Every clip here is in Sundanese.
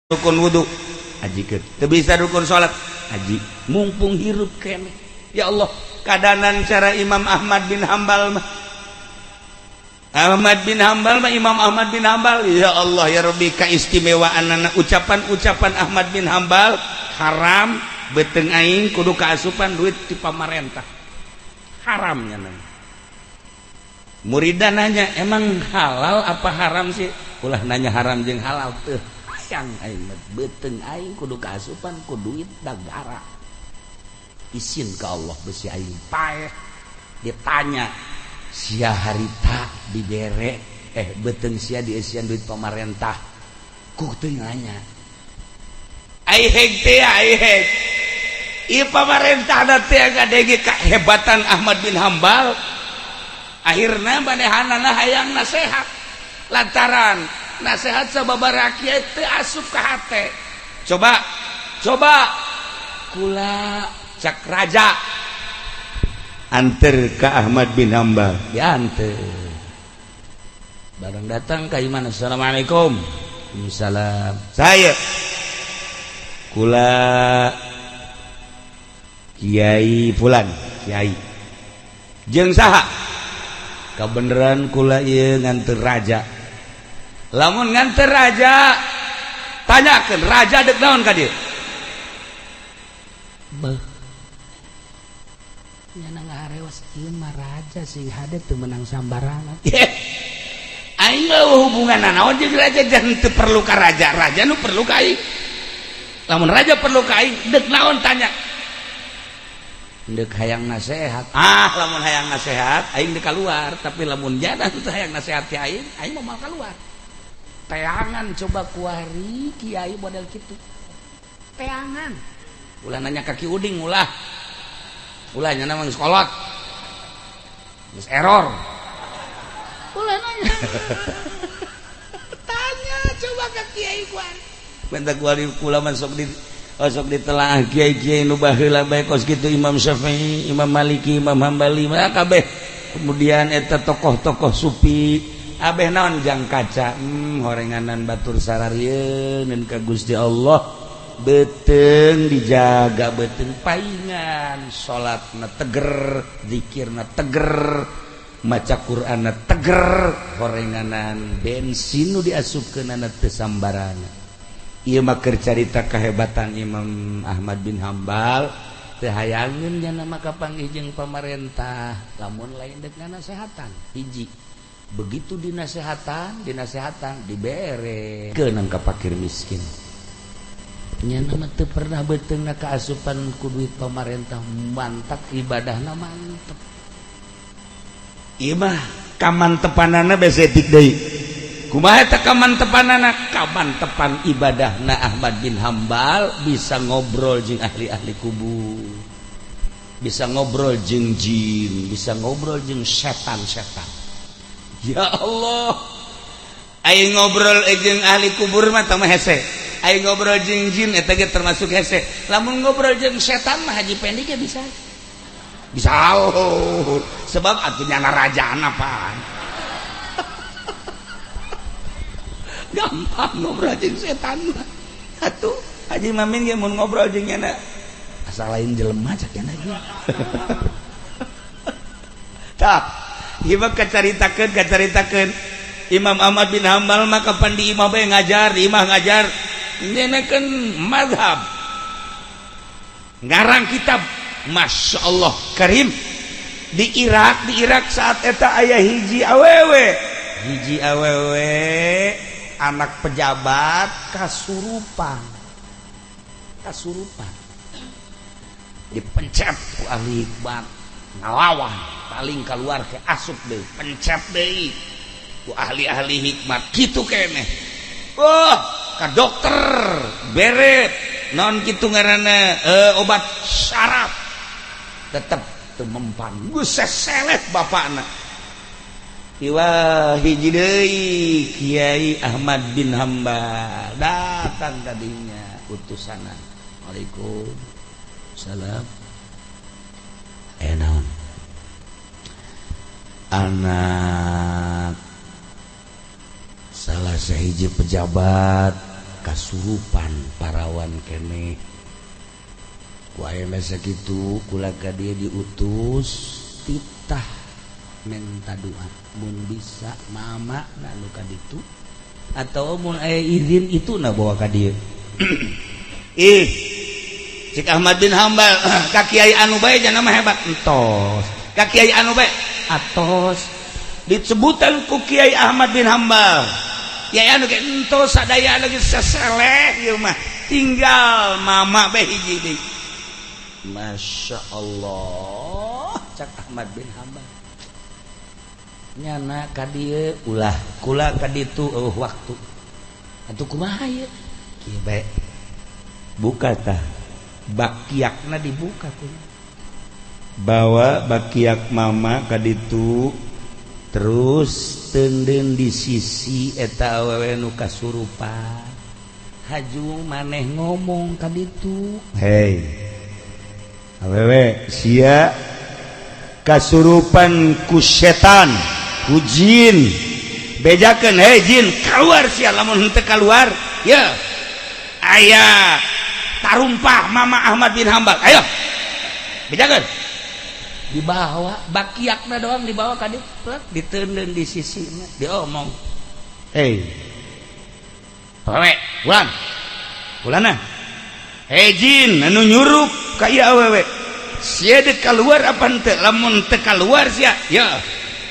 Rukun wudu ajikeun, teu bisa rukun salat aji, mumpung hirup keneh. Ya Allah, kadanan cara Imam Ahmad bin Hambal mah. Ahmad bin Hambal mah, Imam Ahmad bin Hambal, ya Allah ya Rabbi, kaistimewaan anak ucapan-ucapan Ahmad bin Hambal, haram beteng aing kudu kaasupan duit di pamarentah, haramnya. Nanya muridan, nanya, "Emang halal apa haram sih?" "Ulah nanya haram jeung halal, teu hayang aing beteng aing kudu kaasupan ku duit negara. Isin ke Allah besi aing paeh." Ditanya, "Sia harita dibere beteng sia diisian duit pemerintah ku teu nanya ai heg teh ai heg?" Ieu pamarentah teh ngadenge kehebatan Ahmad bin Hambal, akhirna manehanana hayang nasehat, lantaran nasehat sababaraha kiai teu asup ka hate. "Coba, coba kula," cak raja, "anter ka Ahmad bin Hambal." Dianter barang, datang ka imah. "Assalamualaikum." "Waalaikumsalam." "Saya kula Kiai Fulan, Kiai jeung saha? Kabeneran kula ieu nganter raja. Lamun nganter raja, tanyakeun raja dek naon ka dieu?" Beuh, nyana ngarewas, ieu mah raja sing hade, teu menang sambarangan. "Aing euweuh hubungan naon jeung raja, jangan teu perlu ka raja, raja nu perlu ka aing. Lamun raja perlu ka aing, dek naon tanya?" "Dek hayang nasehat." "Ah, lamun hayang nasehat aing dek keluar, tapi lamun jana teu hayang nasehat ti aing, aing moal keluar." Teangan coba kuari kiai model gitu, teangan. Ulah nanya kaki uding, ulah, ulah, nyana mah geus kolot, geus error, ulah nanya. Tanya coba ke kiai kuari. Minta kuari kula masuk di osok ditelaah kiai-kiai nu baheula bae kos kitu, Imam Syafi'i, Imam Maliki, Imam Hambali, mah kabeh. Kemudian eta tokoh-tokoh sufi abeh naon jang kaca, horenganan batur sararieun ka Gusti Allah, beteng dijaga, beteng paingan, salatna teger, zikirna teger, maca Qur'anna teger, horenganan bensin nu diasupkeunana teu sambarangan. Ieu mah keur carita kehebatan Imam Ahmad bin Hambal. Teu hayangeun nya nama kapanggih jeung pamarentah lamun lain dek nasehatan. Hiji, begitu dinasehatan, dinasehatan, dibere keunang ka fakir miskin. Nya nama teu pernah beuteungna kaasupan ku duit pamarentah, mantap, ibadahna mantep. Ieu mah kamantepanana besetik deui. Kumaha eta kamantepanana? Kamantepan ibadahna Ahmad bin Hambal, bisa ngobrol jeung ahli-ahli kubur, bisa ngobrol jeung jin, bisa ngobrol jeung setan-setan. Ya Allah, aing ngobrol jeung ahli kubur mah tah mah hese, aing ngobrol jeung jin eta ge termasuk hese, lamun ngobrol jeung setan mah Haji Pendi ge bisa, bisa. Oh, sebab atuh nyana rajana pan gampang ngobrol jeung setan mah. Atuh Haji Mamin ge mun ngobrol jeung nyana, asal lain jelema cak nyana ge. Tah, ieu mah kacaritakeun, kacaritakeun Imam Ahmad bin Hambal mah kapan di imah bae ngajar, di imah ngajar, nyenekeun mazhab, ngarang kitab, Masya Allah Karim. Di Irak, di Irak saat eta aya hiji awewe, hiji awewe anak pejabat kasurupan, kasurupan, dipencet ku ahli hikmat, ngalawan, paling keluar ke asup deui, pencet deui ku ahli-ahli hikmat kitu keneh. Wah, ka dokter bere non kitu ngaranna obat syaraf, tetep teu mempan. Geus seseleh bapakna. Iwa hiji deui Kiai Ahmad bin Hambal datang tadinya utusana. "Waalaikumsalam. Eh, naon?" "Anak salah sahiji pejabat Kasurupan parawan keneh ku ayeuna sakitu kula ka dieu diutus titah menta doa mun bisa mama na nu ka ditu atau mun aya izin itu na bawa ka dieu. Ih cik Ahmad bin Hambal ka kiai anu bae jana mah hebat entos ka kiai anu bae atos disebutan ku Kiai Ahmad bin Hambal kiai anu ge entos sadaya lagi seseleh ieu mah tinggal mama bae hiji deui. Masya Allah cak Ahmad bin Hambal nyana ka dieu ulah kula ka ditu eueuh waktu atuh kumaha ieu kieu bae buka tah bakiakna dibuka kuy bawa bakiak mama ka ditu terus tenden di sisi eta awewe nu kasurupan haju maneh ngomong ka ditu hei awewe sia kasurupan ku setan ku jin bejakeun hei jin keluar sia lamun henteu keluar ya aya tarumpah mama Ahmad bin Hambal ayo bejakeun dibawa bakiakna doang dibawa ka dieu ditenden di sisina diomong hei awewe ulang ulana hei jin anu nyurup ka ieu awewe sia deuk keluar apa henteu lamun teu keluar sia ya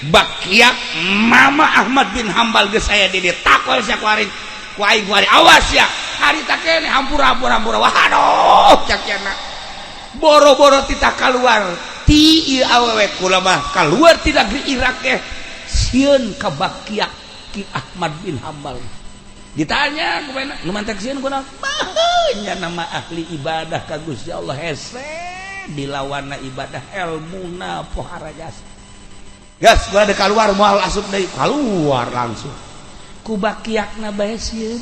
bakiak mama Ahmad bin Hambal geus aya di dieu takol sia ku aing ku aing ku aing awas sia harita keneh hampura hampura hampura waduh cak cenah boro-boro titah keluar ti ieu awewe kula mah keluar ti negeri Irak ge sieun ka bakiak Ki Ahmad bin Hambal ditanya kumaha nu mantek sieun kunaon bah nya nama ahli ibadah ka Gusti Allah hese dilawanna ibadah elmuna pohara jasa gas gua ada keluar moal asup deui keluar langsung ku bakiakna bae sieun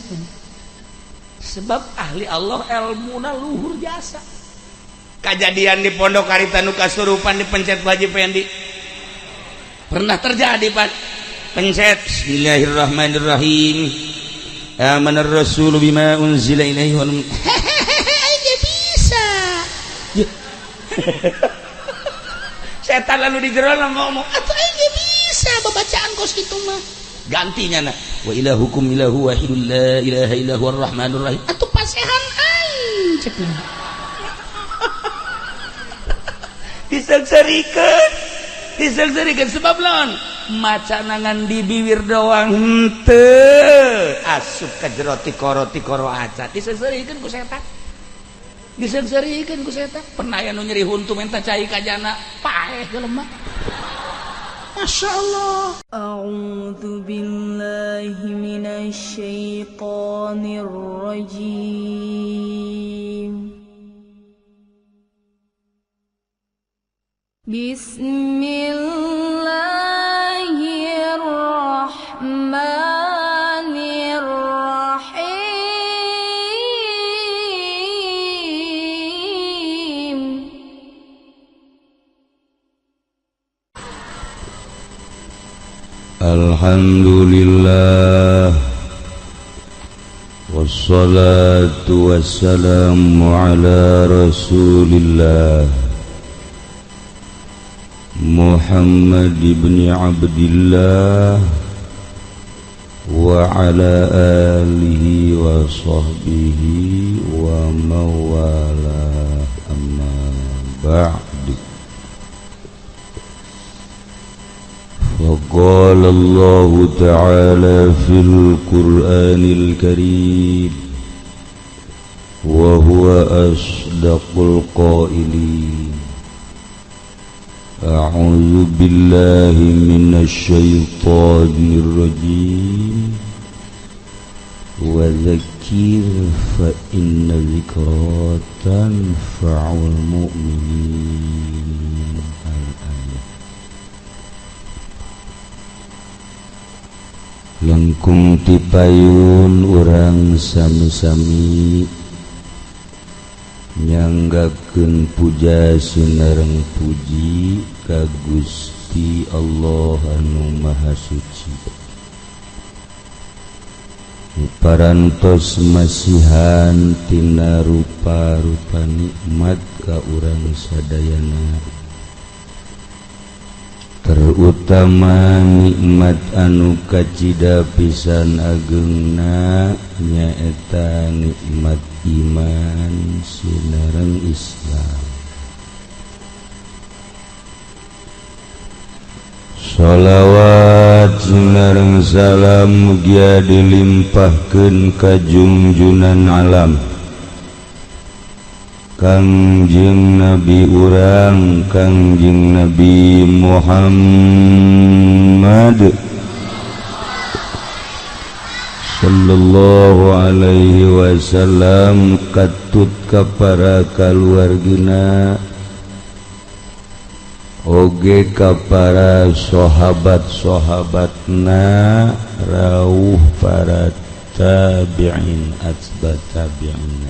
sebab ahli Allah elmuna luhur jasa. Kejadian di pondok harita nu kasurupan dipencet ku Haji Pendi pernah terjadi Pak pencet bismillahirrahmanirrahim amanar rasulu bima unzila ilaihi wa hehehe bisa setan lalu di jero ngomong atuh aing bisa babacaan kos kitu mah gantinya nah wa ilahukum ilahu wahidul la ilaha illa huwar rahmanur rahim atuh pasehan aing cek disengserikan disengserikan sebab lawan maca nangan di bibir doang henteu asup ka jero tikoro tikoro aca disengserikan ku setan disengserikan ku setan pernah aya nu nyeri huntu menta cai ka jana paeh jelema. Masya Allah. A'udzu billahi minasy syaithanir rajim. Bismillahirrahmanirrahim. Alhamdulillah wassalatu wassalamu ala rasulillah Muhammad ibn Abdillah wa ala alihi wa sahbihi wa mawala amma ba'du. Faqala Allah ta'ala fil Qur'anil Karim wa huwa asdaqul qailin. A'udzu billahi minasy syaithanir rajim. Wa dzakkir fa inna dzikra tanfa'ul mu'minin. Al-ayat. Langkung tipayun urang sami-sami nyanggakeun puja sinareng puji ka Gusti Allah anu Maha Suci. Parantos masihan tina rupa-rupa nikmat ka urang sadayana, terutama nikmat anu kacida pisan agengna nyaeta nikmat iman sinareng Islam. Sholawat sinareng salam mugia dilimpahkeun ka junjunan alam Kangjeng Nabi urang Kangjeng Nabi Muhammad sallallahu alaihi wasallam katut ka para kaluargina oge ka para sahabat-sahabatna rauh para tabi'in atba tabi'in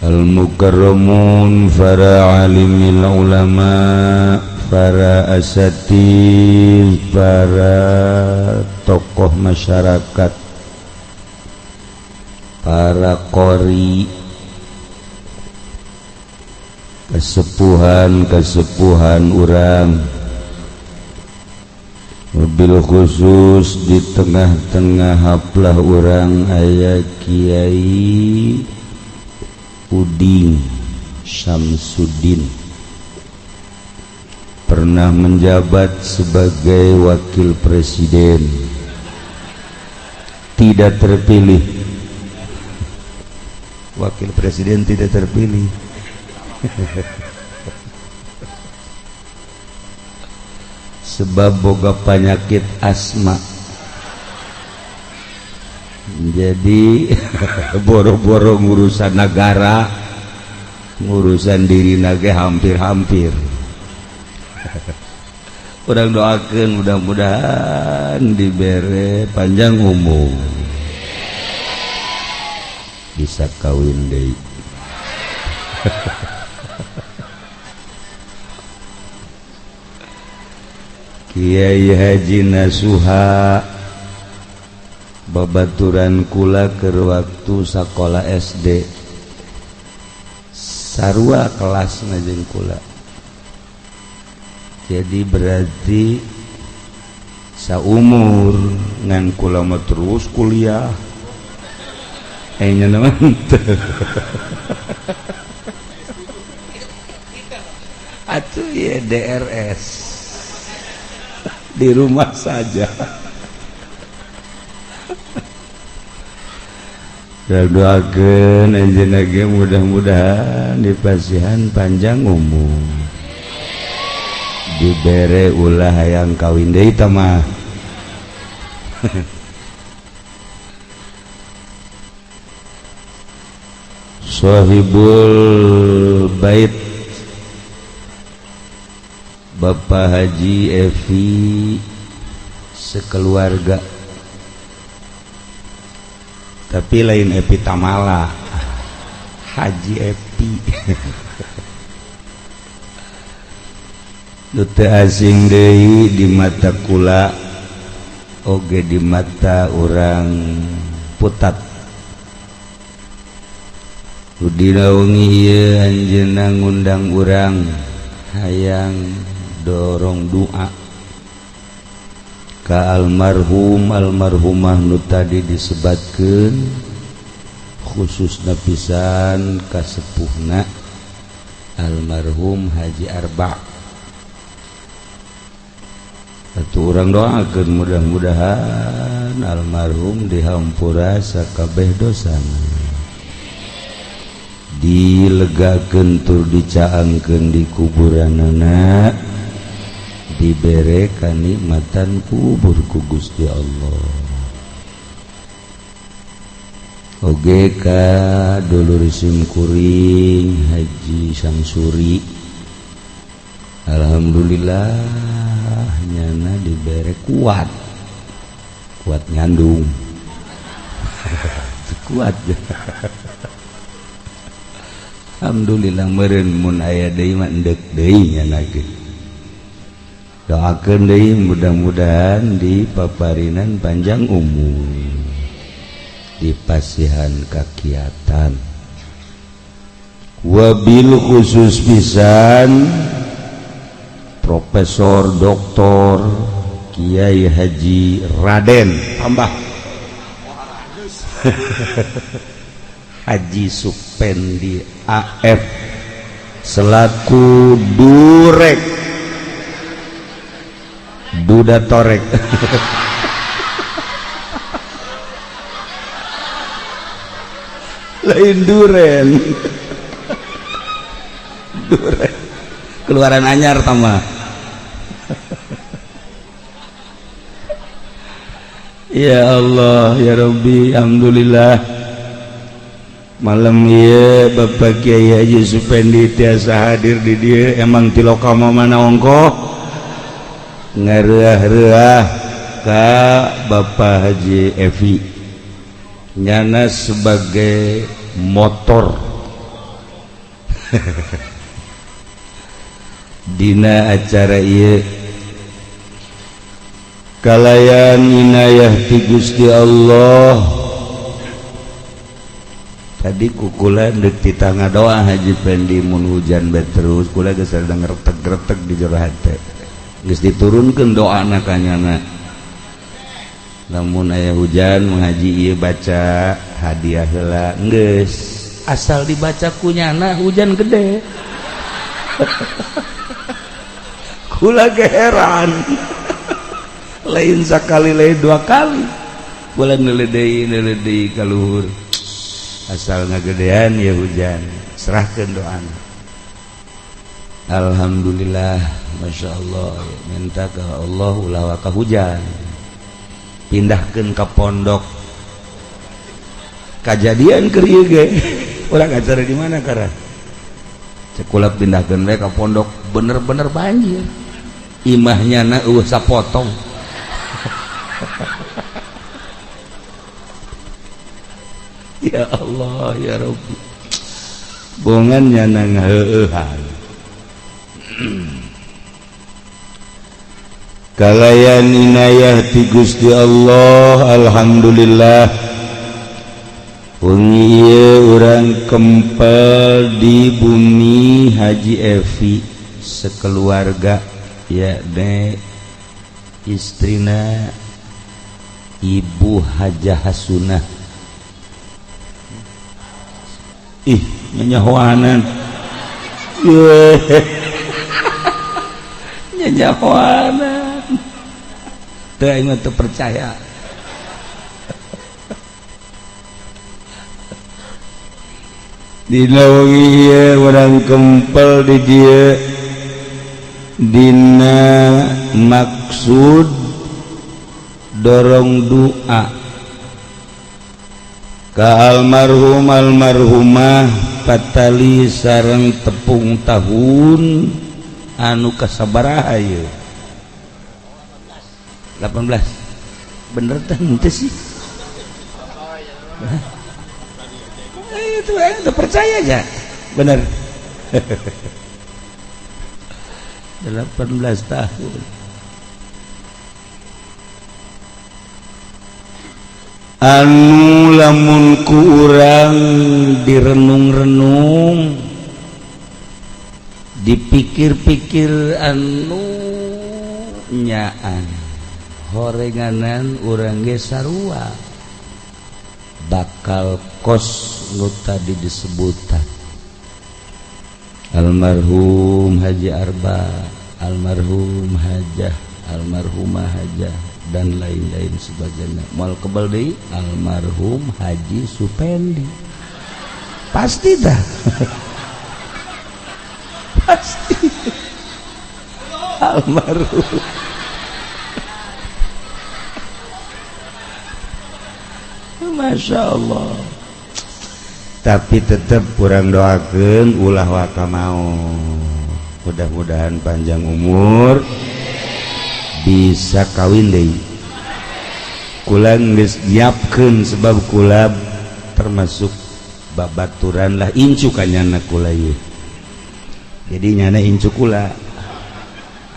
al-mukarramun para alimil ulama para asatiz para tokoh masyarakat para qori kesepuhan-kesepuhan urang mobil khusus di tengah-tengah haplah urang aya Kiai Udin Syamsuddin pernah menjabat sebagai wakil presiden, tidak terpilih. Wakil presiden tidak terpilih. Sebab boga penyakit asma, jadi boro-boro ngurusan negara, ngurusan diri nage hampir-hampir. Urang doakeun mudah-mudahan dibere panjang umur, bisa kawin deui. Kiai Haji Nasuha babaturan kula keur waktu sakola SD sarua kelasna jeung kula, jadi berarti saumur ngan kula mah terus kuliah nya mah teu. Atuh ieu DRS di rumah saja. Doakeun anjeunna ge mudah-mudahan dipasihan panjang umur, dibere ulah hayang kawin deui tah mah. Sohibul Bait Bapak Haji Evi sekeluarga, tapi lain Evi Tamala, Haji Evi. Nu teu asing deui di mata kula oge di mata urang Putat. Dina wengi ieu anjeunna ngundang urang hayang dorong doa ka almarhum almarhumah nu tadi disebatkeun, khususna pisan ka sepuhna almarhum Haji Arba. Atuh urang doakeun mudah-mudahan almarhum dihampura sakabeh dosana, dilegakeun tur dicaangkeun di kuburanana, dibere kanikmatan kubur ku Gusti Allah. Oge ka dulur simkuring Haji Samsuri, alhamdulillah nyana dibere kuat, kuat ngandung. Kuat. Alhamdulillah meureun mun aya deui mah endek deui nyana ge. Doakeun deui mudah-mudahan di paparinan panjang umur, dipasihan kakiatan, wabil khusus pisan Profesor Doktor Kiai Haji Raden tambah Haji Supendi AF selaku durek duda torek lain duren duren keluaran anyar tambah. Ya Allah ya Rabbi, alhamdulillah malam ieu Bapak Kiai Haji Supendi tiasa hadir di dieu. Emang ti lokal mana ongkoh ngareah-reah ka Bapak Haji Evi nyana sebagai motor dina acara ieu. Kalayan inayah ti Gusti Allah. Tadi kukula deuk ti tangga doa Haji Pendi mun hujan bae terus kula geus rada ngeretek-retek di jero hate. Geus diturunkeun doana ka nyana. Lamun aya hujan menghaji ieu baca hadiah heula geus asal dibaca ku nyana hujan gede. Kula ge heran. Lain sekali lain dua kali boleh neledei kaluhur asal ngagedean ya hujan serahkan doana. Alhamdulillah, Masya Allah, minta ke Allah ulah waka hujan pindahkan ke pondok kajadian keur ieu ge urang acara di mana kara cekula pindahkeun we ka pondok bener-bener banjir imahnya na eueuh sapotong. Ya Allah ya Rabbi, bongan nyana ngaheueuhan. Kalayan inayah ti Gusti Allah, alhamdulillah wengi ieu urang kempel di bumi Haji Evi sekeluarga, ya de istrina Ibu Hajah Hasunah. Ih, nyanyahoanan. Nyanyahoanan. Teu aing mah teu percaya. Dina wengi ieu urang kempel di dieu dina maksud dorong doa ka almarhum almarhumah patali sareng tepung tahun anu kasabaraha ieu 18 bener teh henteu sih. Itu udah percaya aja bener. 18 tahun. Anu lamun ku urang direnung-renung dipikir-pikir anu nyaan horenganan urang ge sarua bakal kos nu tadi disebutan almarhum Haji Arba, almarhum Hajah, almarhumah Hajah, dan lain-lain sebagainya. Moal kebal deui almarhum Haji Supendi. Pasti dah. Pasti. Almarhum. Masya Allah. Tapi tetap kurang doakeun ulah waka mau. Mudah-mudahan panjang umur, bisa kawin deui. Kula geus nyiapkeun sebab kula termasuk babaturan lah incu ka nyana kula ieu. Jadi nyana incu kula.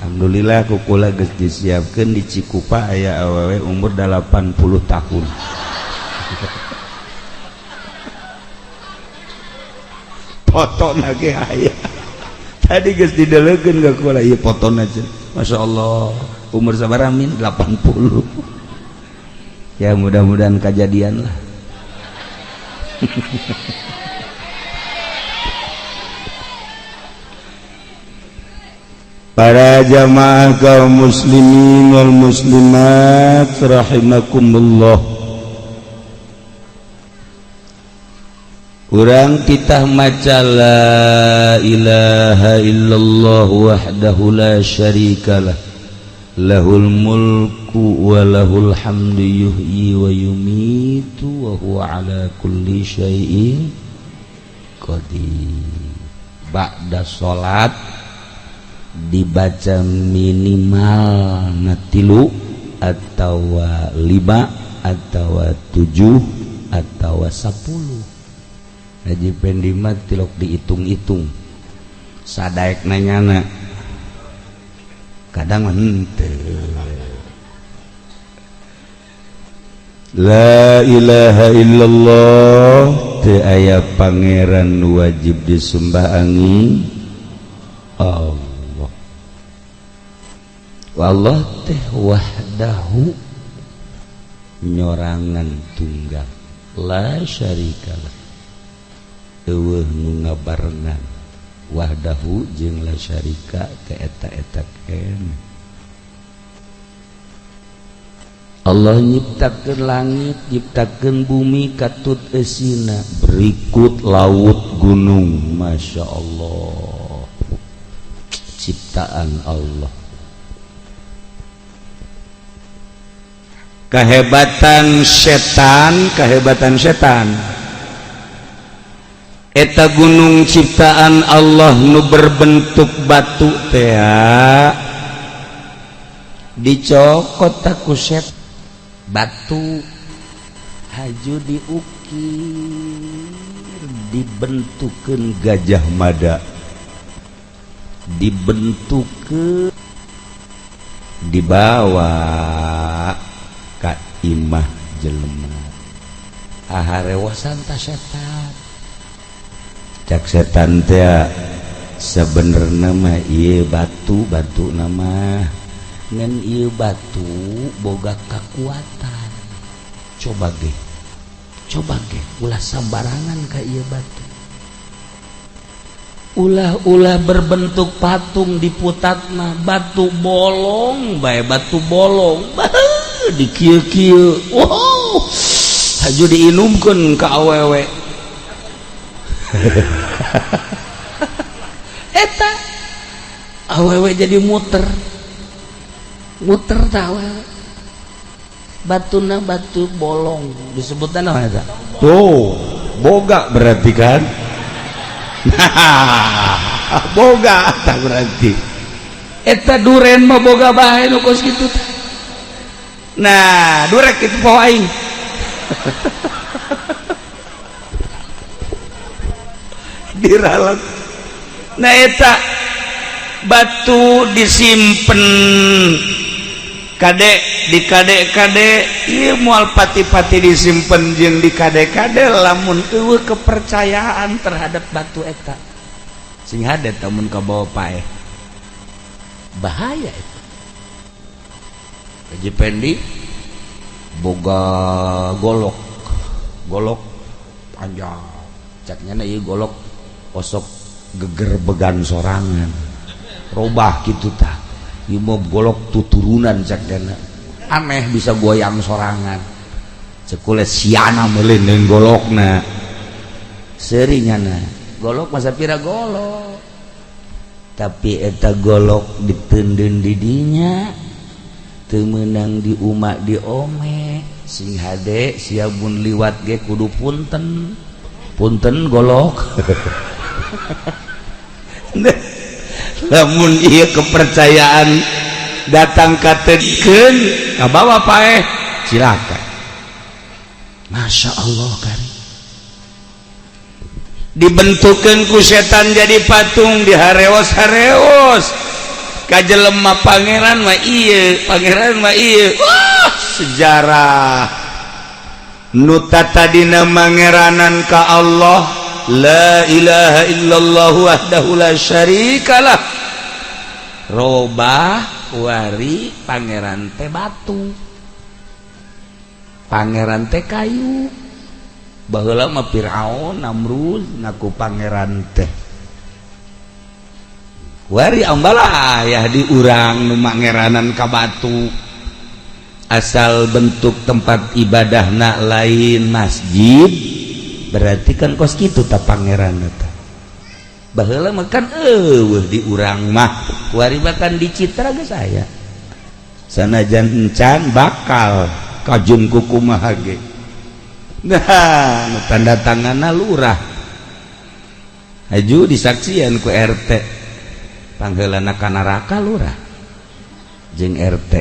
Alhamdulillah ku kula geus disiapkeun di Cikupa aya awewe umur 80 tahun. Foto ge aya. Tadi geus didelekeun ka kula ieu fotona cenah. Masya Allah, umur sabaraha min? 80. Ya mudah-mudahan kejadian lah. Para jamaah kaum muslimin wal muslimat rahimakumullah. Urang titah maca la ilaha illallah wahdahu la syarikalah lahul mulku wa lahul hamdu yuhyi wa yumitu wa huwa ala kulli syai'in qadir. Ba'da salat dibaca minimal 3 atau 5 atau 7 atau 10. Haji Pendi mah tilok dihitung-hitung sadaek nanyana kadang henteu. La ilaha illallah teu aya pangeran wajib disembah angin Allah. Wallah teh wahdahu nyorangan tunggal la syarikalah eueuh nu ngabarengan wahdahu jeung la syarika teh eta-eta keneh. Allah nyiptakeun langit, nyiptakeun bumi katut eusina, berikut laut gunung. Masya Allah, ciptaan Allah. Kehebatan setan, kehebatan setan. Eta gunung ciptaan Allah nu berbentuk batu teh dicokot ku set batu haju diukir dibentukeun Gajah Mada, dibentukeun dibawa ka imah jelema. Aharewasan ta setan. Cak setan teh sebenarnya mah ieu batu-batu nama ngan ieu batu boga kekuatan. Coba ge ulah sambarangan ka ieu batu. Ulah-ulah berbentuk patung diputat mah batu bolong bae, batu bolong di kieu-kieu. Wow, haju diinumkeun ka awewe. Eta awewe jadi muter muter tah awewe. Batuna batu bolong disebutna naon eta? Tuh, boga berarti kan? Nah, boga tah berarti. Eta duren mah boga bae nu kos kitu tah. Nah, durek itu poho aing. Diralat. Nah eta batu disimpen kade di kade-kade ieu moal pati-pati disimpen jeung di kade-kade lamun eueuh kepercayaan terhadap batu eta. Sing hade mun kabawa paeh. Bahaya itu. Haji Pendi boga golok. Golok panjang. Caknya ieu golok osok gegerbegan sorangan. Robah kitu tah. Ieu mah golok tuturunan caknya. Aneh bisa goyang sorangan. Cekule siana meuleun golokna. Seuri nyana. Golok masa pira golok. Tapi eta golok diteundeun di dinya. Teu meunang di umak di ome. Sing hade sia mun liwat ge kudu punten. Punten golok. Lamun ieu kepercayaan datang ka teukeun kabawa paeh cilaka. Masya Allah kari dibentukeun ku setan jadi patung dihareos-hareos. Ka jelema pangeran mah ieu, pangeran mah ieu. Wah, sejarah nu tadina mangeranan ka Allah, la ilaha illallah wahdahu la syarikalah, robah wari pangeran teh batu, pangeran teh kayu. Baheula mah Fir'aun, Namrud ngaku pangeran teh. Wari ambalah di urang nu mangeranan ka batu, asal bentuk tempat ibadahna lain masjid, berarti kan kos kitu ta pangeran eta. Baheula mah kan eueuh di urang mah, kuari bahkan di Citra geus aya, sanajan encan bakal kajun kukumaha ge. Nah, nu tanda tanganna lurah, haju disaksian ku RT, pangheulana ka neraka lurah jeung RT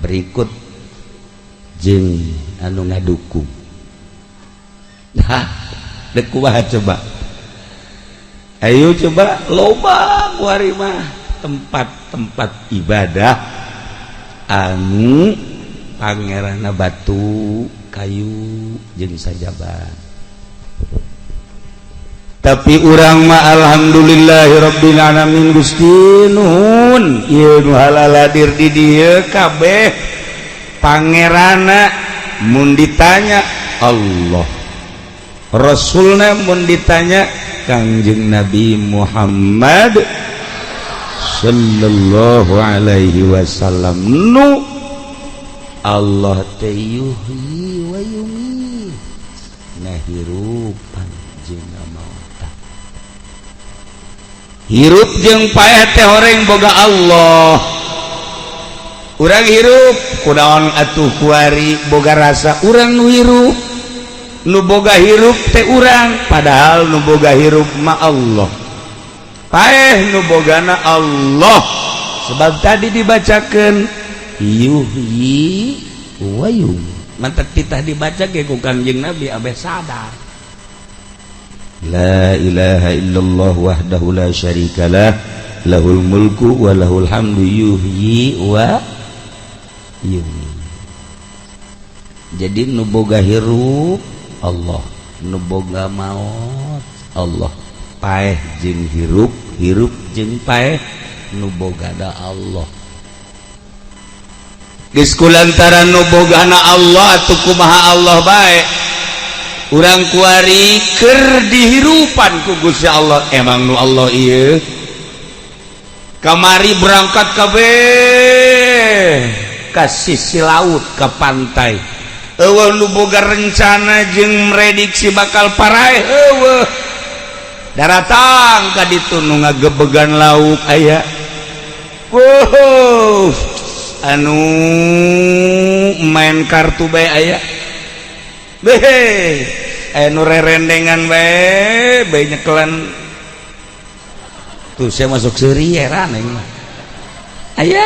berikut jeung anu ngadukung. Nah, dek kumaha coba? Ayo coba, loba kuari mah tempat-tempat ibadah anu pangeranna batu, kayu jeung sajaban. Tapi urang mah alhamdulillahirabbil alamin, Gusti nuhun ieu nu halal hadir di dieu kabeh pangeranna mun ditanya Allah, Rasulna mun ditanya Kangjeng Nabi Muhammad sallallahu alaihi wasallam. Nu Allah teh yuhyi wa yumiit, ngahirupan jeung ngamaotan. Hirup jeung paeh teh horeng boga Allah. Urang hirup kunaon atuh kuari boga rasa urang nu hirup, nu boga hirup teh urang, padahal nu boga hirup mah Allah, paeh nu bogana Allah, sebab tadi dibacakan yuhyi wa yumiit. Mantak titah dibaca ge ku Kangjeng Nabi abeh sadar. La ilaha illallah wahdahu la syarikalah, lahul mulku wa lahul hamdu yuhyi wa yumiit. Jadi nu boga hirup Allah, nu boga maot Allah, paeh jeung hirup, hirup jeung paeh nu bogana Allah. Geus kulantaran nu bogana Allah atuh kumaha Allah bae urang kuari keur dihirupan ku Gusti Allah. Emang nu Allah ieu kamari berangkat kabeh ka sisi laut, ke pantai, eueuh nu boga rencana jeung prediksi bakal paraeh. Eueuh, daratang ka ditu nu ngagebegan lauk aya, wow, anu main kartu bae aya, behe aya nu rerendengan bae bae nyekelan tuh. Saya masuk seuri heran aing mah. Aya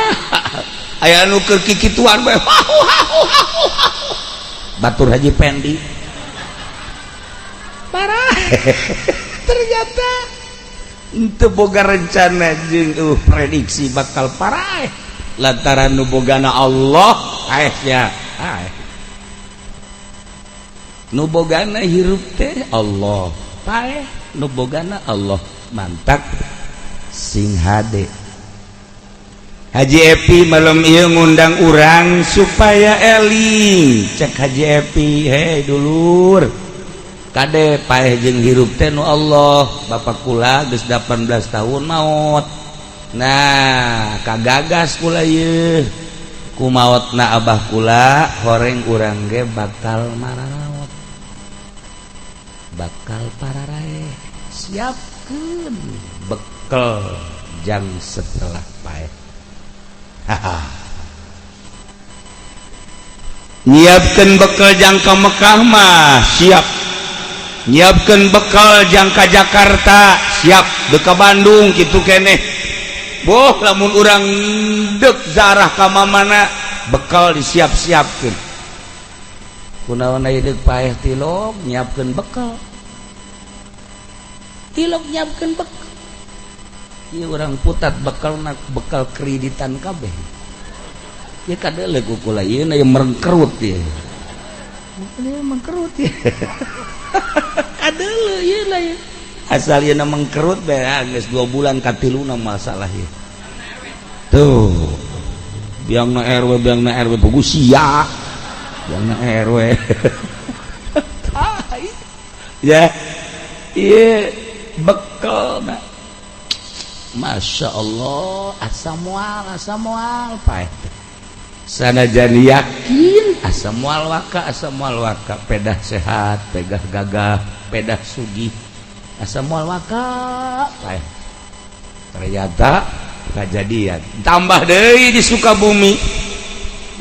aya anu keur kikituan bae, batur Haji Pendi parah. Ternyata teu boga rencana jeung prediksi bakal parah. Lantaran nu bogana Allah aeh ya aeh, nu bogana hirup teh Allah, paeh nu bogana Allah. Mantak sing hade Haji Epi malam ieu ngundang urang supaya eling. Cek Haji Epi, hei dulur, kade paeh jeung hirup teh nu Allah. Bapak kula geus 18 tahun maot. Nah, kagagas kula ieu ku maotna abah kula, horeng urang ge bakal maraot, bakal pararaeh. Siapkeun bekel jang setelah paeh. Haha, nyiapkeun bekal jangka Mekah mah siap, nyiapkeun bekal jangka Jakarta siap, dek ka Bandung kitu keneh. Boh lamun urang dek zarah ka mana, bekal disiap-siapkeun. Kunaon aya deuk paeh tilok nyiapkeun bekal, tilok nyiapkeun bekal. Ieu urang putat bekalna bekal kreditan kabeh. Ieu kadeuleu ku kula ieu na merengkerut ieu. Ieu mengkerut ieu. Kadeuleu ieu lah ieu. Asal ieu mengkerut bae geus 2 bulan katiluna masalah ieu. Tuh. Biangna RW pugu sia. Biangna RW. Ya. Ieu bekal na. Masya Allah, asa moal paeh. Sanajan yakin asa moal waka, pedah sehat, pedah gagah, pedah sugih, asa moal waka paeh. Ternyata kejadian. Tambah deui di Sukabumi.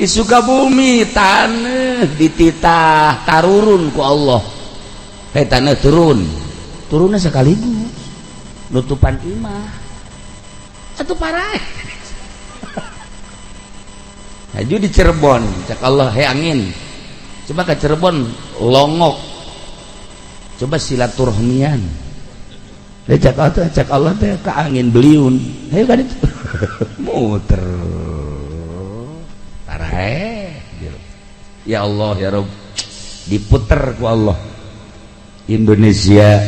Di Sukabumi taneuh dititah tarurun ku Allah. Hei taneuh turun. Turunnya sekaligus nutupan imah. Atuh parah. Haju di Cirebon, cak Allah he angin. Coba ke Cirebon longok. Coba silaturahmian. Cak Allah, cak Allah teh ke angin beliun. Hayu kan itu. Muter. Parah. Ya Allah ya Rob. Diputer ku Allah. Indonesia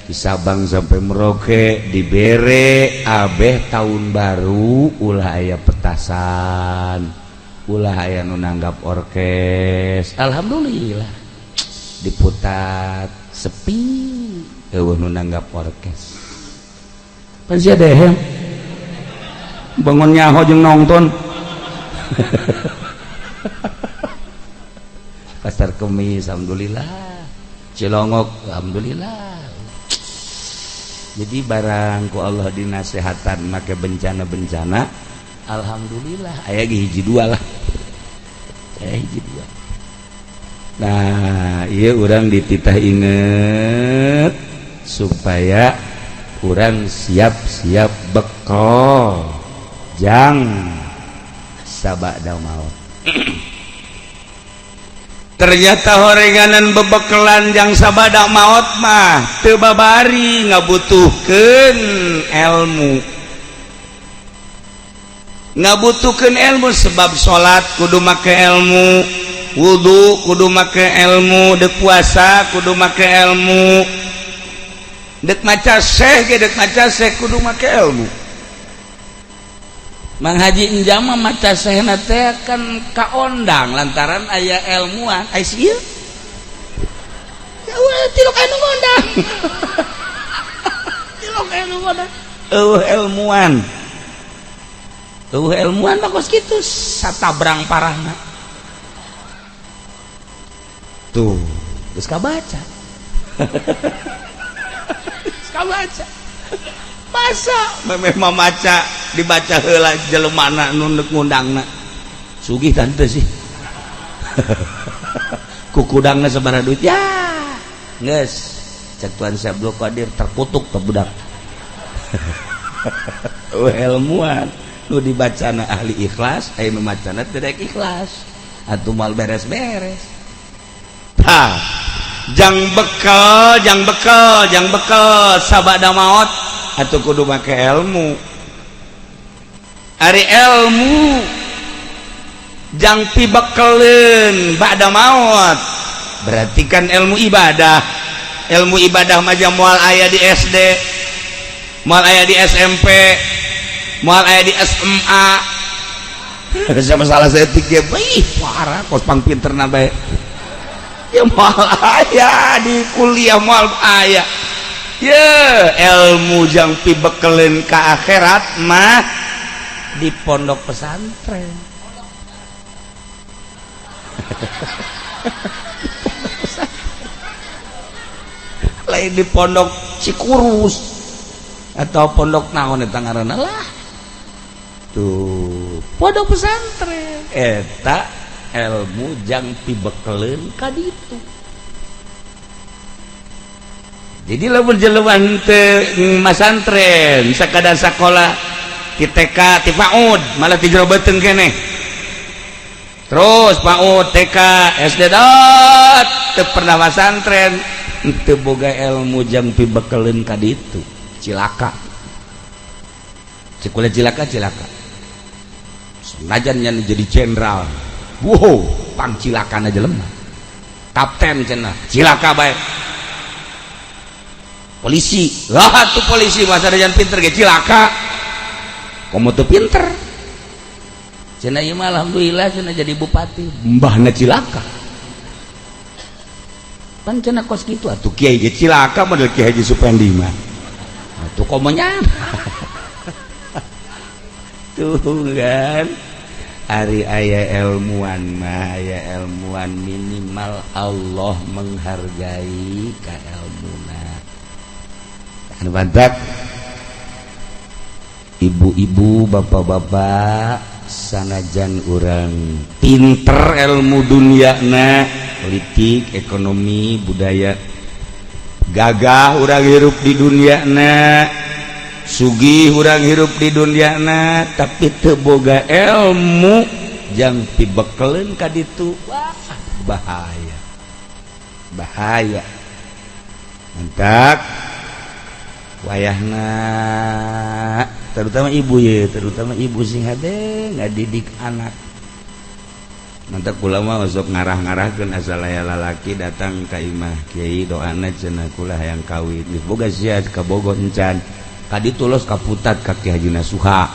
di Sabang sampai Merauke dibere abeh tahun baru ulah aya petasan, ulah aya nu nanggap orkes. Alhamdulillah diputat sepi eueuh nu nanggap orkes. Pan sia dehem bangun nyaho jeung nonton. Pasar Kemis alhamdulillah, Cilongok alhamdulillah. Jadi barang ku Allah dinasehatan make bencana-bencana, alhamdulillah aya ge hiji dua lah. Aya hiji dua. Nah, ieu urang dititah inget supaya urang siap-siap bekal jang sabada maut. Ternyata horenganan bebekelan jang sabada maot mah teu babari ngabutuhkeun ilmu. Ngabutuhkeun ilmu sebab salat kudu make ilmu, wudu kudu make ilmu, dek puasa kudu make ilmu, dek maca syekh ge dek maca syekh kudu make ilmu. Mang Haji Enjam mah maca sehna teh kan kaondang lantaran aya ilmuan. Ai ieu. Ya tilok anu ngondang. Tilok anu ngondang. Eueuh ilmuan. Eueuh ilmuan mah kos kitu satabrang parahna. Tuh, geus kabaca. Geus kabaca. Masa memeh maca dibaca heula jelemana nu neuk ngundangna. Sugih tante sih. Kukudangna sabaraha duit ya. Geus, cek Tuan Syekh Abdul Qadir terkutuk ke budak. Ilmuan nu dibacana ahli ikhlas, aya nu macana teu daek ikhlas. Atuh moal beres-beres. Tah, jang bekal, jang bekal, jang bekal sabada maot atuh kudu make ilmu. Ari ilmu jang pibekeleun ba'da maut. Berarti kan ilmu ibadah. Ilmu ibadah mah moal aya di SD, moal aya di SMP, moal aya di SMA. Sama salah saeutik ge, ih parah kos pang pinterna bae. Ya moal aya di kuliah moal aya. Ye, ilmu jang pibekeleun ka akhirat mah di pondok pesantren. Lain di pondok Cikurus atau pondok naon eta ngaranna lah. Tuh, pondok pesantren eta ilmu jang pibekeleun ka ditu. Jadi lamun jelema teu masantren sakadar sakola di TK ti PAUD malah ti jero beuteung keneh. Terus PAUD TK SD dot teu pernah masantren teu boga ilmu jang pibekeleun ka ditu. Cilaka. Cek kula cilaka cilaka. Senajan nya jadi jenderal. Wow, pang cilakana jelema. Kapten cenah, cilaka bae. Polisi, lah tuh polisi masa jangan pinter ge cilaka. Komo teu pinter. Cenah ieu mah alhamdulillah cenah jadi bupati, mbahna cilaka. Pan cenah kos kitu atuh kiai ge cilaka model Kiai Haji Supendi mah. Atuh komo nya. Tuh kan. Ari aya ilmuwan mah aya ilmuwan minimal Allah menghargai kailmuna. Anu bantak ibu-ibu, bapak-bapak, sanajan urang pinter ilmu duniana, politik, ekonomi, budaya, gagah urang hirup di duniana, sugih urang hirup di duniana, tapi teu boga ilmu jang pibekeleun ka ditu, wah bahaya. Bahaya. Mantak wayahna terutama ibu ya, terutama ibu sing hade ngadidik anak. Mantak kula mah sok ngarah-ngarahkeun asal aya lalaki datang ka imah kiai doana cenah kula hayang kawin. Geus boga sia ka Bogor encan. Ka ditu los ka Putat ka Ki Haji Nasuha.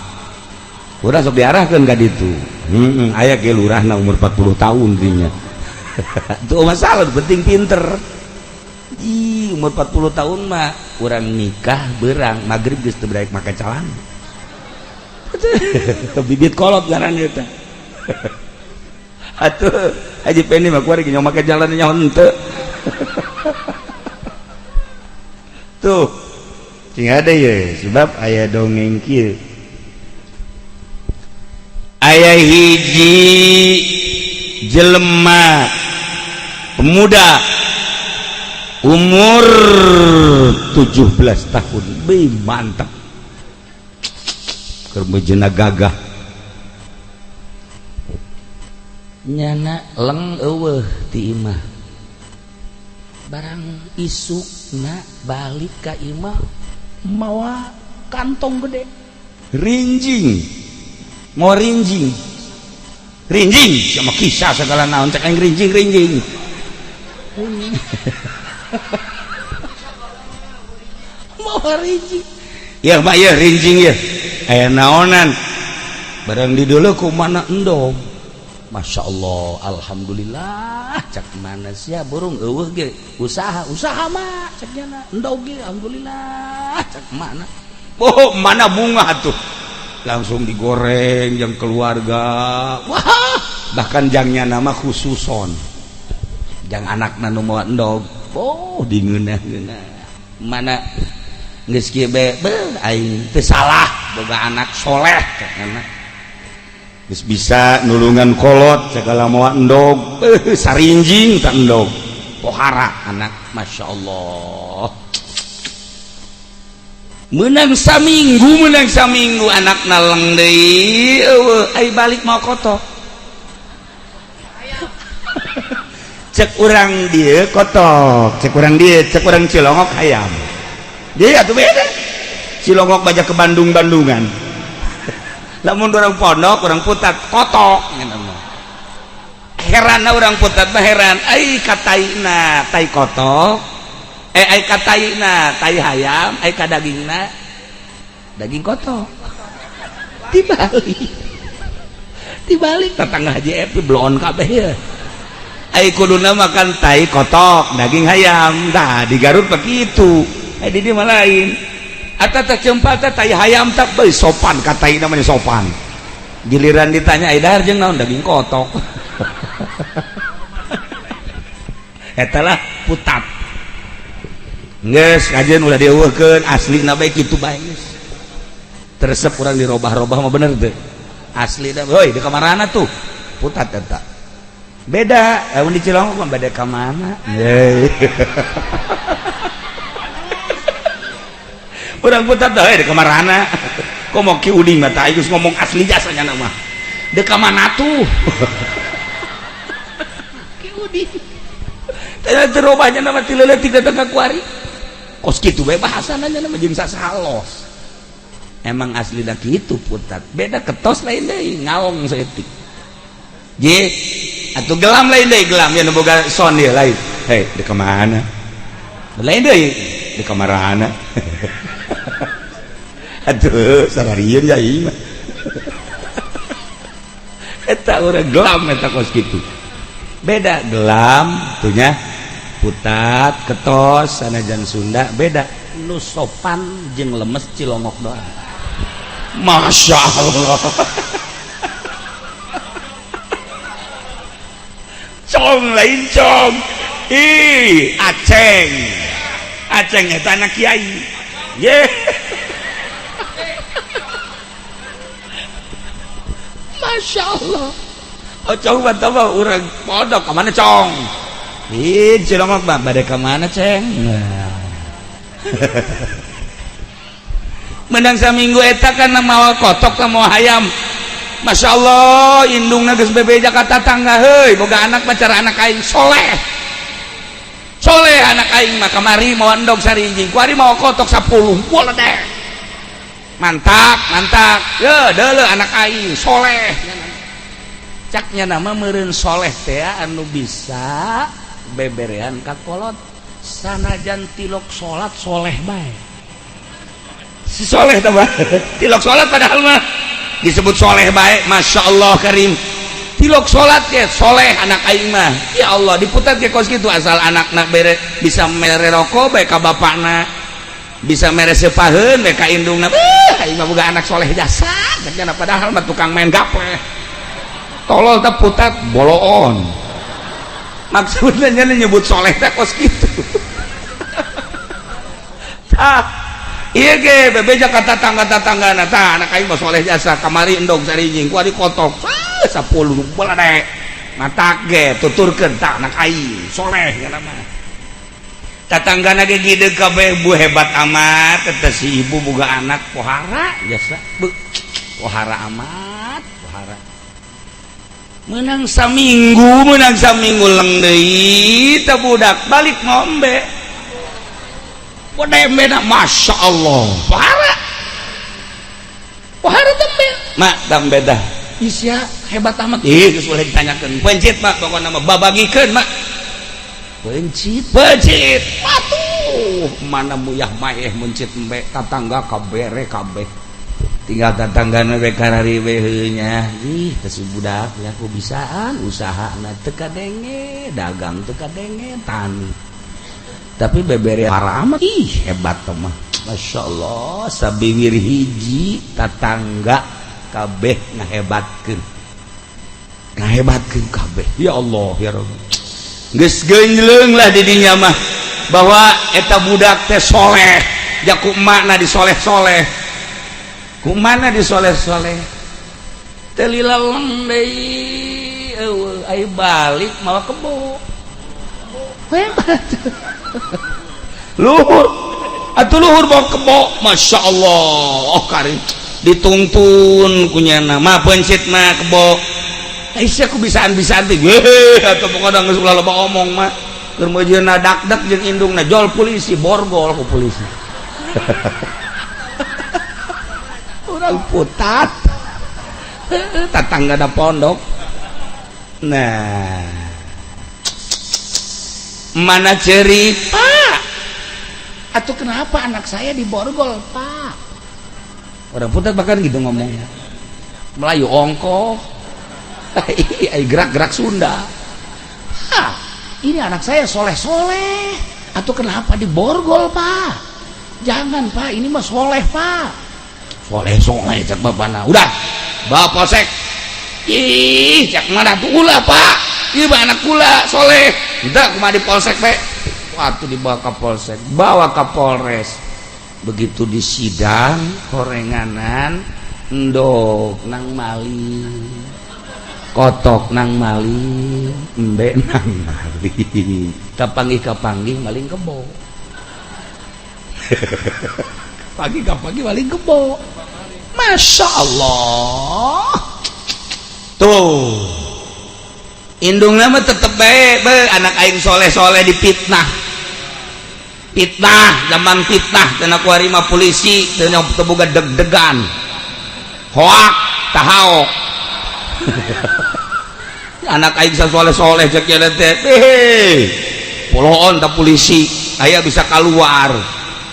Urang sok diarahkeun ka ditu. Heeh, aya ge lurahna umur 40 tahun dinya. Itu masalah penting pinter. Ih, umur 40 tahun mah urang nikah berang maghrib geus teu beraik make calana. Bibit kolot ngaran eta. Atuh Haji Pendi mah kuari ge make jalan nya henteu. Tuh. Sing ada ye sebab aya dongeng kieu. Aya hiji jelema pemuda umur 17 tahun, beuh mantap. Keur meujeuhna gagah. Nyana leng eueuh ti imah. Barang isukna balik ka imah mawa kantong gede. Rinjing. Mau rinjing. Rinjing sama kisah segala naon cek aing rinjing-rinjing. Mawa rinjing. Ya mak ya rinjing ya. Aya naonan. Barang di dulu ku mana endog. Masya Allah, alhamdulillah. Cek mana sia burung eueuh ge usaha, usaha mah cek nyana endog ge alhamdulillah. Cek mana? Oh, mana bunga tuh. Langsung digoreng jang keluarga. Wah, bahkan jangnya nama khususon. Jang anakna nu mawa endog. Oh, dingeunah-ngeunah. Mana geus kieu be, beuh aing teu salah boga anak soleh cek nyana. Geus bisa nulungan kolot segala mawa endog, sarinjing tak endog. Pohara anak, Masya Allah. Menang saminggu anak naleng deui, eueuh ai balik mau kotok. Cek urang dieu kotok, cek urang dieu, cek urang Cilongok hayam. Dia atuh beda. Cilongok baja ke Bandung-Bandungan. Lamun orang pondok, orang Putat kotok. Heran orang Putat mah heran. Ai kataina tai kotok. Ai kataina tai hayam, ai kadagingna daging kotok. Dibalik. Dibalik tetangga Haji Epi bloon kabeh ya. Ai kuduna makan tai kotok, daging hayam. Tah di Garut begitu. Ai di dieu mah lain. Atau tak cempal teh tai hayam tak bae sopan katai namanya sopan. Giliran ditanya ai dahar jeung naon daging kotok. Eta lah Putat. Geus kajeun ulah dieuweuhkeun aslina bae kitu bae geus. Teresep urang dirobah-robah mah bener teu. Aslina heuy di kamarana tuh Putat eta. Beda lamun di Cilongok mah beda ka mana. Urang Putat teh di kamarana. Kok mau Ki Uding mah tah geus ngomong asli jasanya mah. Di kamana tuh? Ki Uding. Teh terobahnya nama ti leutik datang ka kuari. Kos kitu bae bahasana nya nama jeung sasalos. Emang asli dah kitu putat. Beda ketos lain deui, ngaong saeutik. Ye, atuh gelam lain deui, gelam ya nu boga son dia lain. Hei, di kemana? Lain deui, di kamarana. Aduh, sararieun ya ieu mah. Eta urang gelam eta kos kitu. Beda gelam tuh nya putat ketos sanajan Sunda beda nu sopan jeung lemes cilongok doang. Masya Allah. Cong lain cong. Ih, aceng. Aceng eta anak kiai. Ye. Masya Allah. Oh cong mah tah urang pondok ka mana cong? Ih, cilongok mah bade ka mana ceng? Nah. Menang saminggu eta kan mawa kotok lah mawa hayam. Masya Allah, indungna geus bebeja ka tatangga heuy, boga anak pacar anak aing soleh. Soleh anak aing mah kamari mawa endog sarinjing, kuari mawa kotok 10. Boledek. Mantap, mantap. Ye, deuleu anak aing soleh. Caknya nama meureun soleh teh anu bisa beberean ka kolot sanajan tilok salat soleh bae. Si soleh tambah tilok salat padahal mah disebut soleh bae. Masya Allah karim, tilok salat ge soleh anak aing mah. Ya Allah, diputat ge kos kitu asal anakna bere bisa mere rokok bae ka bapakna, bisa mere sepaheun bae ka indungna. Aing mah boga anak soleh jasa caknya, padahal mah tukang main gaple tolol teh putat boloon. Maksudnya nyebut soleh teh kos kitu. Tah iya ge bebeja ka tatangga-tatanggana tah anak aing mah soleh jasa kamari endog sarijing kuari kotok 10 boladek matak ge tuturkeun tah anak aing soleh kana mah. Tatanggana ge gideg kabeh, bu hebat amat eta si ibu boga anak pohara jasa, bu pohara amat pohara. Menang saminggu leng deui teh budak balik ngombe. Dembe na, Masya Allah pohara pohara tembe mak tembe dah isya hebat amat. Ih geus boleh ditanyakeun pencit mak, pokokna mah babagikeun mak pencit pencit patuh mana muyah maeh mencit embe tatangga kabere kabeh tinggal tatanggana we karari we nya. Ih teh si budak ya ku bisaan usahana teu kadenge dagang teu kadenge tani tapi bebere parah amat. Ih hebat mah Masya Allah, sabiwir hiji tatangga kabeh ngahebatkeun ngahebatkeun kabeh. Ya Allah ya Rabb, geus geunjleung lah di dinya mah bahwa eta budak teh soleh. Ja ku emakna disoleh-soleh, ku mana disoleh-soleh teu lileleng deui eueuh ai balik mawa kebo. Hebat. Luhur atuh luhur bawa kebo. Masya Allah, oh karim dituntun kunyana mah pencit mah kebo. Aisyah ku bisaan-bisaan teh weh atuh pokona geus ulah loba omong mah keur meujeuhna dak-dak jeung indungna jol polisi borgol ku polisi. Urang putat tatangga da pondok. Nah mana cerita atau kenapa anak saya diborgol pak? Orang putat bahkan gitu ngomongnya Melayu ongkoh gerak-gerak Sunda. Hah, ini anak saya soleh-soleh atau kenapa diborgol pak? Jangan pak, ini mah soleh pak. Soleh-soleh cak bapana. Udah bawa polsek. Ih cak mana tuh ulah pak, ieu mah anak kula soleh. Udah kumaha di polsek pe? Waktu dibawa ke polsek, bawa ke Polres. Begitu disidang horenganan endog nang maling, kotok nang maling, embe nang maling. Kapanggih-kapanggih maling kebo. Pagi-pagi maling kebo. Masya Allah. Tuh indung nama tetep bae, be anak aing soleh-soleh dipitnah. Fitnah, zaman fitnah cenah kuari mah, polisi teu teu boga deg-degan. Hoak tahaok. Anak aing soleh-soleh cek ieu teh. Heh. Poloon ta polisi, aya bisa keluar.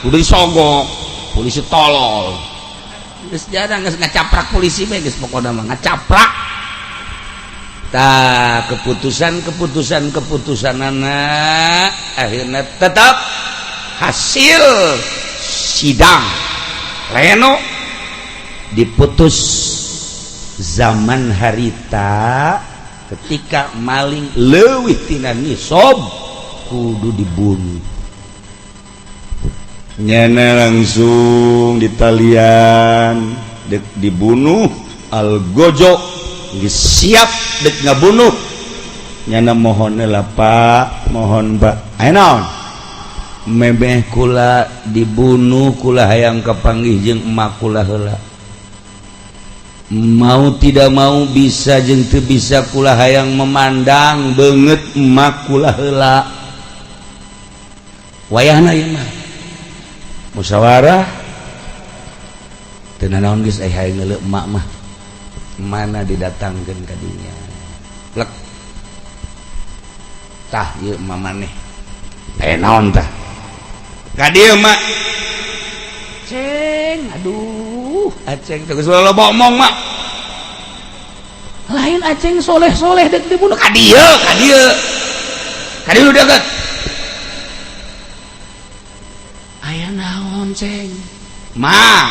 Udah disogok, polisi tolol. Geus jarang geus ngacaprak polisi mah geus, pokona mah ngacaprak. Tah, keputusan-keputusan keputusan anak akhirnya tetap hasil sidang pleno diputus zaman harita, ketika maling leuwih tina nisob kudu dibunuh. Nyana langsung ditalian dek dibunuh. Algojo geus siap dek ngabunuh. Nyana mohon lah, Pak, mohon, Pak. Aya naon? Memeh kula dibunuh, kula hayang kapanggih jeung emak kula heula. Mau tidak mau, bisa jeung teu bisa, kula hayang memandang beungeut emak kula heula. Wayahna ieu mah musyawarah, teu nanaon, geus aya hayang ngeuleuh emak mah. Mana didatangkeun ka dinya, plek, tah ieu emak maneh. Aya naon? Tah ka dieu mak. Ceng, aduh, Aceng teh geus loba omong, mak. Lain Aceng soleh-soleh dek dibunuh. Ka dieu, ka dieu, ka dieu deket. Aya naon, Ceng? Ma,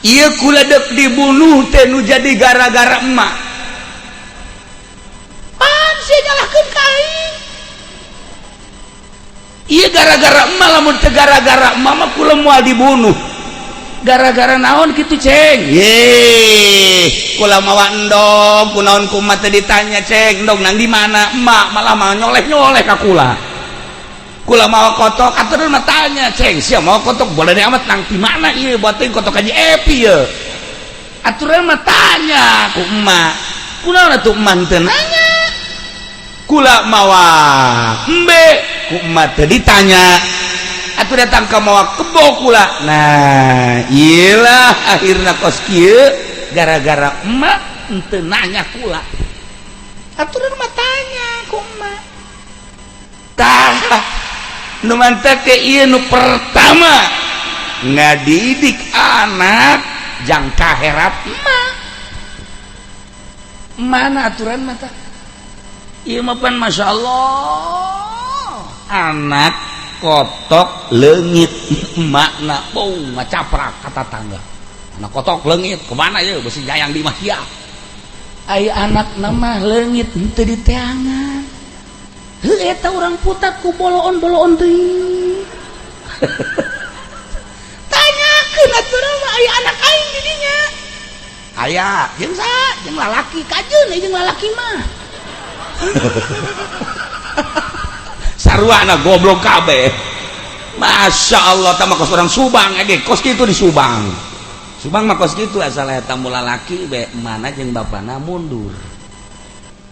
ieu kula dek dibunuh teh nu jadi gara-gara emak. Pan sia nyalahkeun ka aing. Iya, gara-gara emak. Lamun teu gara-gara emak mah kula moal dibunuh. Gara-gara naon kitu, Ceng? Ye, kula mawa endog, kunaon ku emak teu ditanya, Ceng, endog nang di mana? Emak malah mah nyoleh-nyoleh ka kula. Kula mawa kotok, atuh mah tanya, Ceng, sia mawa kotok boleh amat nang di mana ieu? Buat teuing kotok Haji Epi ye. Aturan mah tanya ku emak. Kunaon atuh emak teu nanya? Kula mawa embe, ku emak teu ditanya. Atuh datang ka mawa kebo kula. Nah, iyalah akhirna kos kieu gara-gara emak henteu nanya kula. Aturan mah tanya ku emak. Tah, nu mantak ke ieu nu pertama ngadidik anak jangka herat emak. Mana aturan mah tah? Ieu mah pan Masya Allah, anak kotok leungit, makna bau ngacaprak kata tangga, anak kotok leungit kemana ya, besi jayang di mah sia. Ai anak nama leungit henteu diteangan. Heuh, eta urang putat ku boloon-boloon deui. Tanyakeun atuh mah, aya anak aing di dinya. Aya jeung saha? Jeung lalaki. Kajeun jeung lalaki mah sarwana goblok kabeh. Masya Allah, tah kos orang Subang ge kos kitu di Subang. Subang mah kos kitu, asal eta lalaki be mana jeung bapana mundur.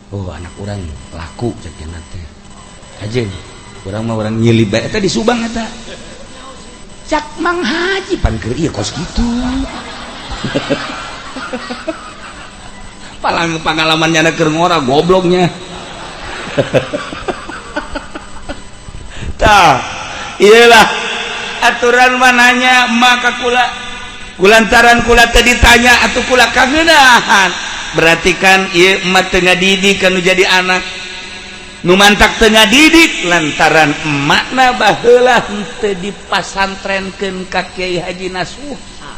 Oh, anak urang laku cek teh. Aja urang mah urang nyilib bae eta di Subang eta. Cak Mang Haji pan keur ieu kos kitu. Palang pengalamannya keur ngora gobloknya. Tah, iyalah aturan mananya maka kula kulantaran kula teh ditanya atuh kula kangeunahan. Berarti kan ieu emak teu ngadidik kanu jadi anak. Nu mantak teu ngadidik lantaran emakna baheula henteu dipasantrenkeun ka Kiai Haji Nasuha,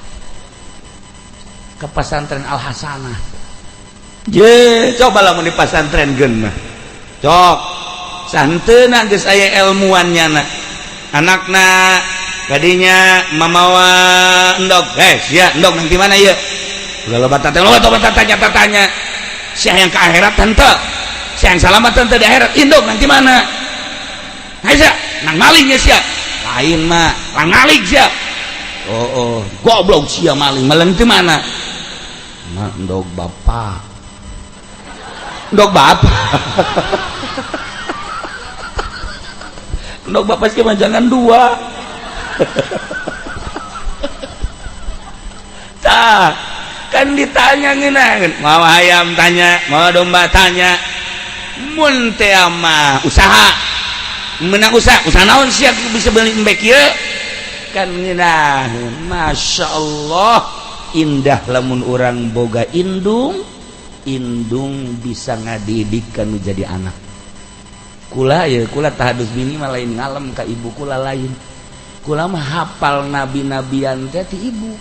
ke pesantren Al Hasanah. Je, coba lamun di pasantren geun mah. Cok, santeuna geus aya ilmuannya na. Anakna kadinya mamawa endog, eh sia endog nang di mana ieu? Ulah loba tanya, loba tanya tanya. Sia yang ke akhirat henteu. Sia yang salamat henteu di akhirat, indog nang di mana? Hai sia, nang maling ya sia. Lain mah, lang maling sia. Oh, oh, goblok sia maling, maling di mana? Ma endog bapak. Endog bapak. Endog bapak sih mah jangan dua. Tah, kan ditanya ngeunah, mau ayam tanya, mau domba tanya. Mun teh mah usaha. Menang usaha, usaha naon sia bisa beli embek ieu? Kan ngeunah. Masya Allah, indah lamun urang boga indung, indung bisa ngadidik kanu jadi anak. Kula ya, kula tahadus bini mah lain ngalem ka ibu kula lain. Kula mah hafal nabi-nabian teh ti ibu.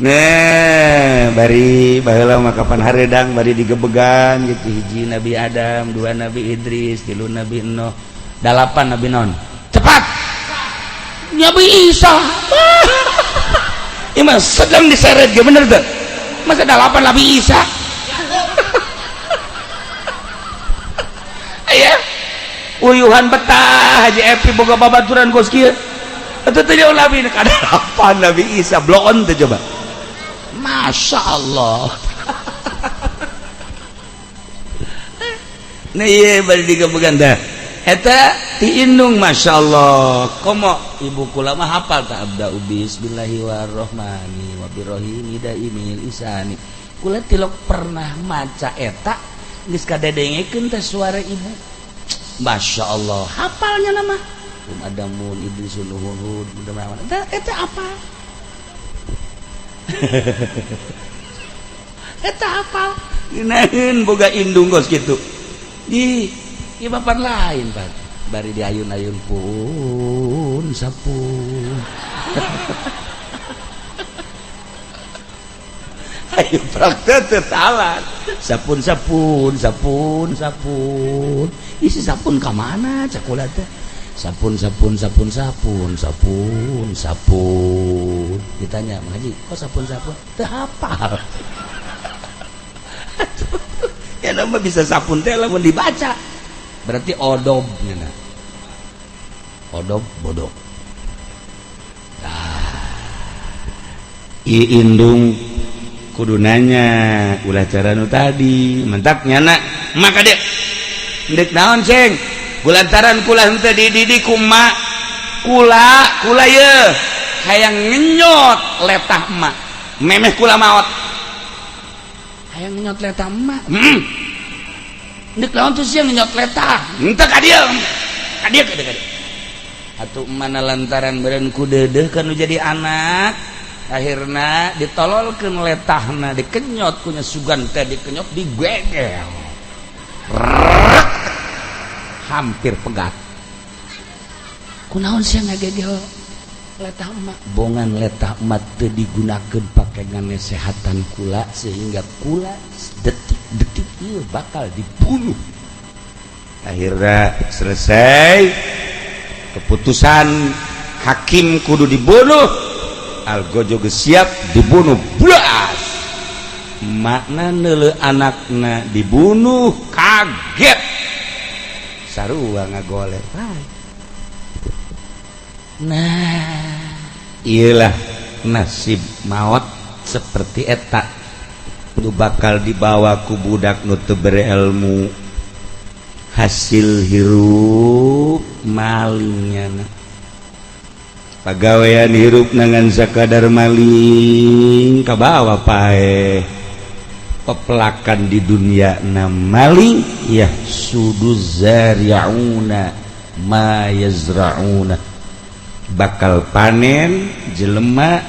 Nah, bari baheula mah kapan hareudang bari digebegan gitu, hiji Nabi Adam, dua Nabi Idris, tilu Nabi Nuh, dalapan Nabi Non. Cepat. Nabi Isa. Ieu mah sedang diseret ge bener teu? Masa dalapan Nabi Isa? Aya. Uyuhan betah Haji Epi boga babaturan kos kieu. Atuh teu jauh Nabi kadalapan Nabi Isa bloon teh coba. Masya Allah. Nah iya bari digebegan dah. Eta ti indung Masya Allah. Komo ibu kula mah hafal ta abda bismillahirrahmanirrahim wa birrahimi daimil isani. Kula tilok pernah maca eta geus kadedengekeun teh suara ibu. Masya Allah, hafalnya nama. Adamun Idrisun Nuhun eta eta apa? Eta hafal. Ngeunaheun boga indung kos kitu. Di ieu bapan lain, Pak. Bari diayun-ayun pun sapu. Ayo praktek teu salah. Sapun sapun sapun sapun. Isi sapun ka mana cakula teh? Sapun sapun sapun sapun sapun sapun. Ditanya, "Mang Haji, kok sapun sapun?" Teu hafal. Ya nama bisa sapun teh lamun dibaca. Berarti odob nya. Odob bodoh. Nah, indung kudu nanya ulah cara nu tadi mentak nyana maka dia ndek naon ceng gulantaran kula henteu dididik ku emak kula kula ye hayang ngenyot letah emak memeh kula maot hayang ngenyot letah emak ndek naon tuh sia ngenyot letah henteu ka dieu ka dieu ka dieu atuh mana lantaran beureun ku deudeuh kanu jadi anak akhirna ditololkeun letahna dikenyot kunya sugan teh dikenyot digegel hampir pegat kunaon sia ngagegel letah emak bongan letah emak teu digunakeun pake nganesehatan kula sehingga kula detik-detik ieu bakal dibunuh. Akhirna selesai keputusan hakim kudu dibunuh. Algojo geus siap dibunuh blas makna neuleuh anakna dibunuh kaget sarua ngagoler. Nah iyalah nasib maot seperti eta nu bakal dibawa ku budak nu teu bere ilmu hasil hirup malingnya. Pagawean hirup nangan sakadar maling kabawa pae pepelakan di dunia na maling ya suduz zari'una ma yazra'una bakal panen jelema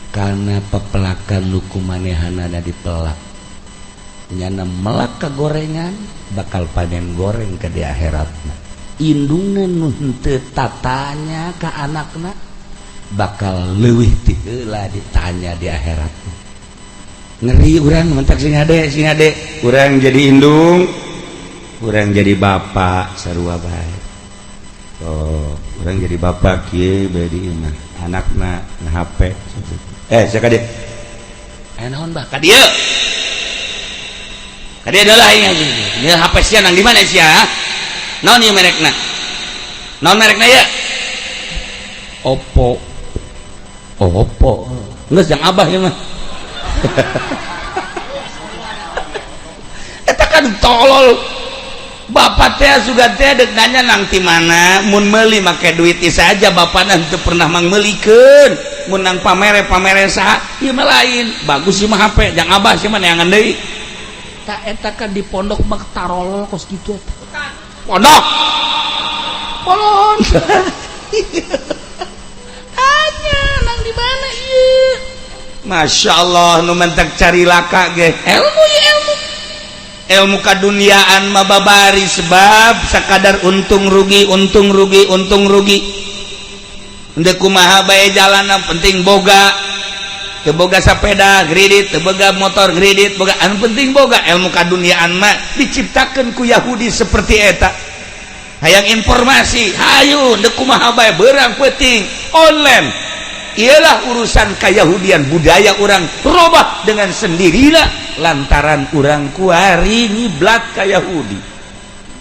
karena pepelakan luku manehanana dipelak nyana melak ka gorengan bakal panen goreng ke di akhiratna. Indungna nu henteu tatanya ka anakna bakal leuwih ti heula ditanya di akhirat. Ngeri urang mentak sing hade urang jadi indung urang jadi bapak sarua bae. Oh, urang jadi bapak kieu bae di imah anakna nge-HP sia ka dieu aya naon bah ka dieu ka dieu deui aing ieu HP sia nang di mana sia? Naon ieu merekna? Naon merekna ieu? Oppo. Oh, Oppo. Geus jang abah ieu mah. Eta kan tolol. Bapak teh sugan teh dek nanya nang ti mana mun meuli make duit saja, bapak teu pernah mangmeulikeun. Mun nang pamere pamere saha ieu mah lain. Bagus sih mah HP jang abah sih mah neangan deui. Tak eta kan di pondok mah tarolol kos kitu eta. Pondok. Polon. Tanya nang di mana ieu? Masya Allah, nu mentek cari laka ge ilmu ya ilmu. Ilmu kaduniaan mah babari sebab sakadar untung rugi, untung rugi, untung rugi. Henteu kumaha bae jalanna, penting boga. Teu boga sapeda kredit, teu boga motor kredit, boga anu penting boga. Ilmu kaduniaan mah diciptakeun ku Yahudi seperti eta. Hayang informasi, hayu deuk kumaha bae, beurang peuting online. Ialah urusan kayahudian, budaya orang robah dengan sendirilah lantaran urang kuari ngiblat ka Yahudi.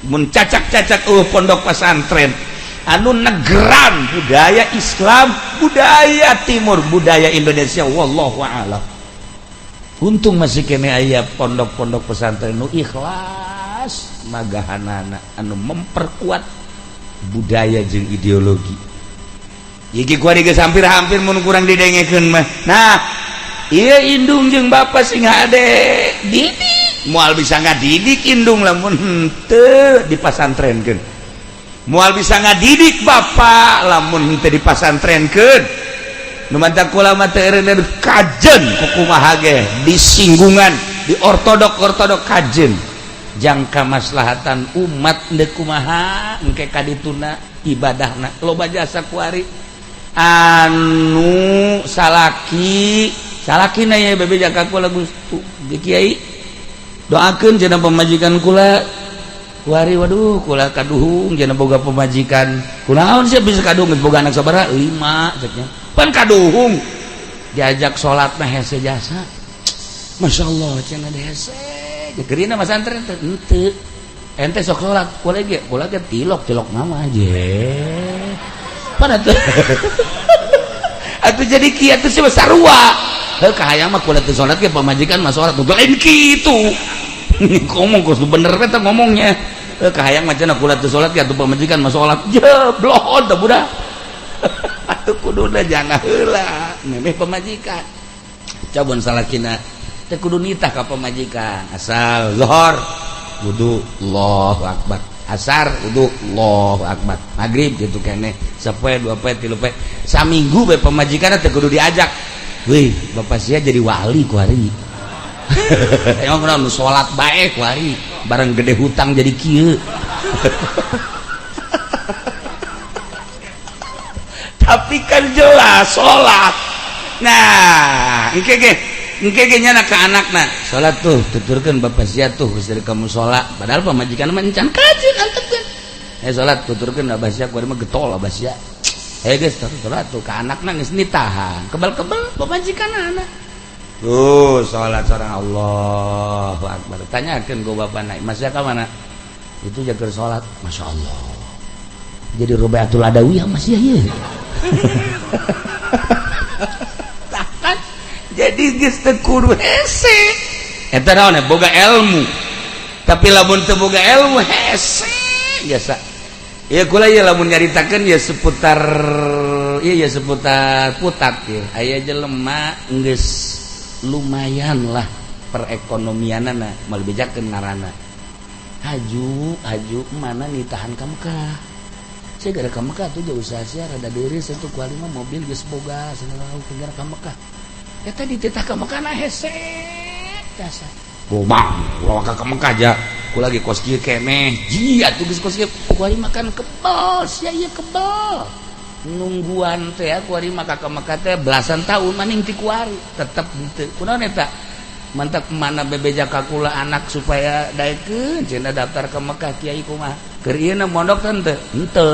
Mun cacak-cacak pondok pesantren anu negeran budaya Islam, budaya Timur, budaya Indonesia, wallahu a'lam. Untung masih kene aya pondok-pondok pesantren nu ikhlas magahanana anu memperkuat budaya jeung ideologi. Iki kuari geus hampir-hampir mun kurang didengekeun mah. Nah, ieu indung jeung bapa sing hade didik, moal bisa ngadidik indung lamun henteu dipasantrenkeun. Moal bisa ngadidik bapa lamun henteu dipasantrenkeun. Nu mantak kula mah teu eureun kajen kukumaha ge disinggungan di ortodok-ortodok kajen jangka maslahatan umat deuk kumaha engke kadituna ibadahna loba jasa kuari anu salaki salaki na ya bebe jaka kula. Gustu di kiai, doakeun cenah pamajikan kula kuari. Waduh, kula kaduhung cenah boga pamajikan. Kunaon sih bisa kaduhung? Geus boga anak sabaraha? Lima ceknya. Pan kaduhung diajak salat mah hese jasa. Masya Allah cenah, hese gerina mas santren teh henteu. Ente sok salat kula ge, kula ge tilok tilok mama aja. Pan atuh atuh jadi kieu atuh sih sarua. Heuh, kahayang mah kula teu salat ge pamajikan mah salat. Lain kitu ngomong, kos bener eta ngomongnya. Heuh, kahayang mah cenah kula teu salat ge atuh pamajikan mah salat. Jeblon teh budak. Atuh kuduna jangan heula memeh pamajikan. Cabon salakina teh kudu nitah ka pamajikan. Asal zuhur wudu, Allahu akbar, asar wudu, Allahu akbar, maghrib gitu kene sapoe, dua poe, tilu poe, saminggu bae pamajikan teh kudu diajak. Wih, bapak sia jadi wali kuari. Emang kunaon nu salat bae kuari, bareng gede hutang jadi kieu. Tapi kan jelas salat. Nah, engke ge engke ge nyana ka anakna salat tuh, tuturkeun bapak sia tuh geus dari kamu salat, padahal pamajikan mah encan kajeun antepkeun. Eh, salat tuturkeun abah sia kuari mah getol abah sia. Eh, geus salat tuh ka anakna geus nitahan, kebal-kebal pamajikan anak. Tuh salat seorang, Allahu akbar. Tanyakeun ku bapana, "Mas ya ka mana?" Itu jaga salat. Masya Allah. Jadi Robiatul Adawiyah masih ya. Kan jadi geus teu kudu hese. Eta naon boga ilmu. Tapi lamun teu boga ilmu hese biasa. Ya kula ya lamun nyaritakeun ya seputar iya ya seputar putat ya. Aya jelema geus lumayan lah perekonomianana, moal bejakeun ngaranna. Haju haju mana nitahan ka Mekah. Saya gara ka Mekah tuh jauh sia rada deuri satu kuali mah mobil geus boga cenah gara ka Mekah. Eta dititah ka Mekah na hese jasa. Gobang, ulah ka Mekah aja. Ku lagi kos kieu keneh. Jia tuh geus kos kieu. Kuari makan kebel, sia ieu kebel. Nungguan teh kuari maka ka Mekah teh belasan tahun maning ti kuari tetep henteu. Kunaon eta? Mantap mana bebeja ka kula anak supaya daekeun cenah daftar ke Mekah kiai kumaha. Keur ieu na mondok teh henteu. Henteu.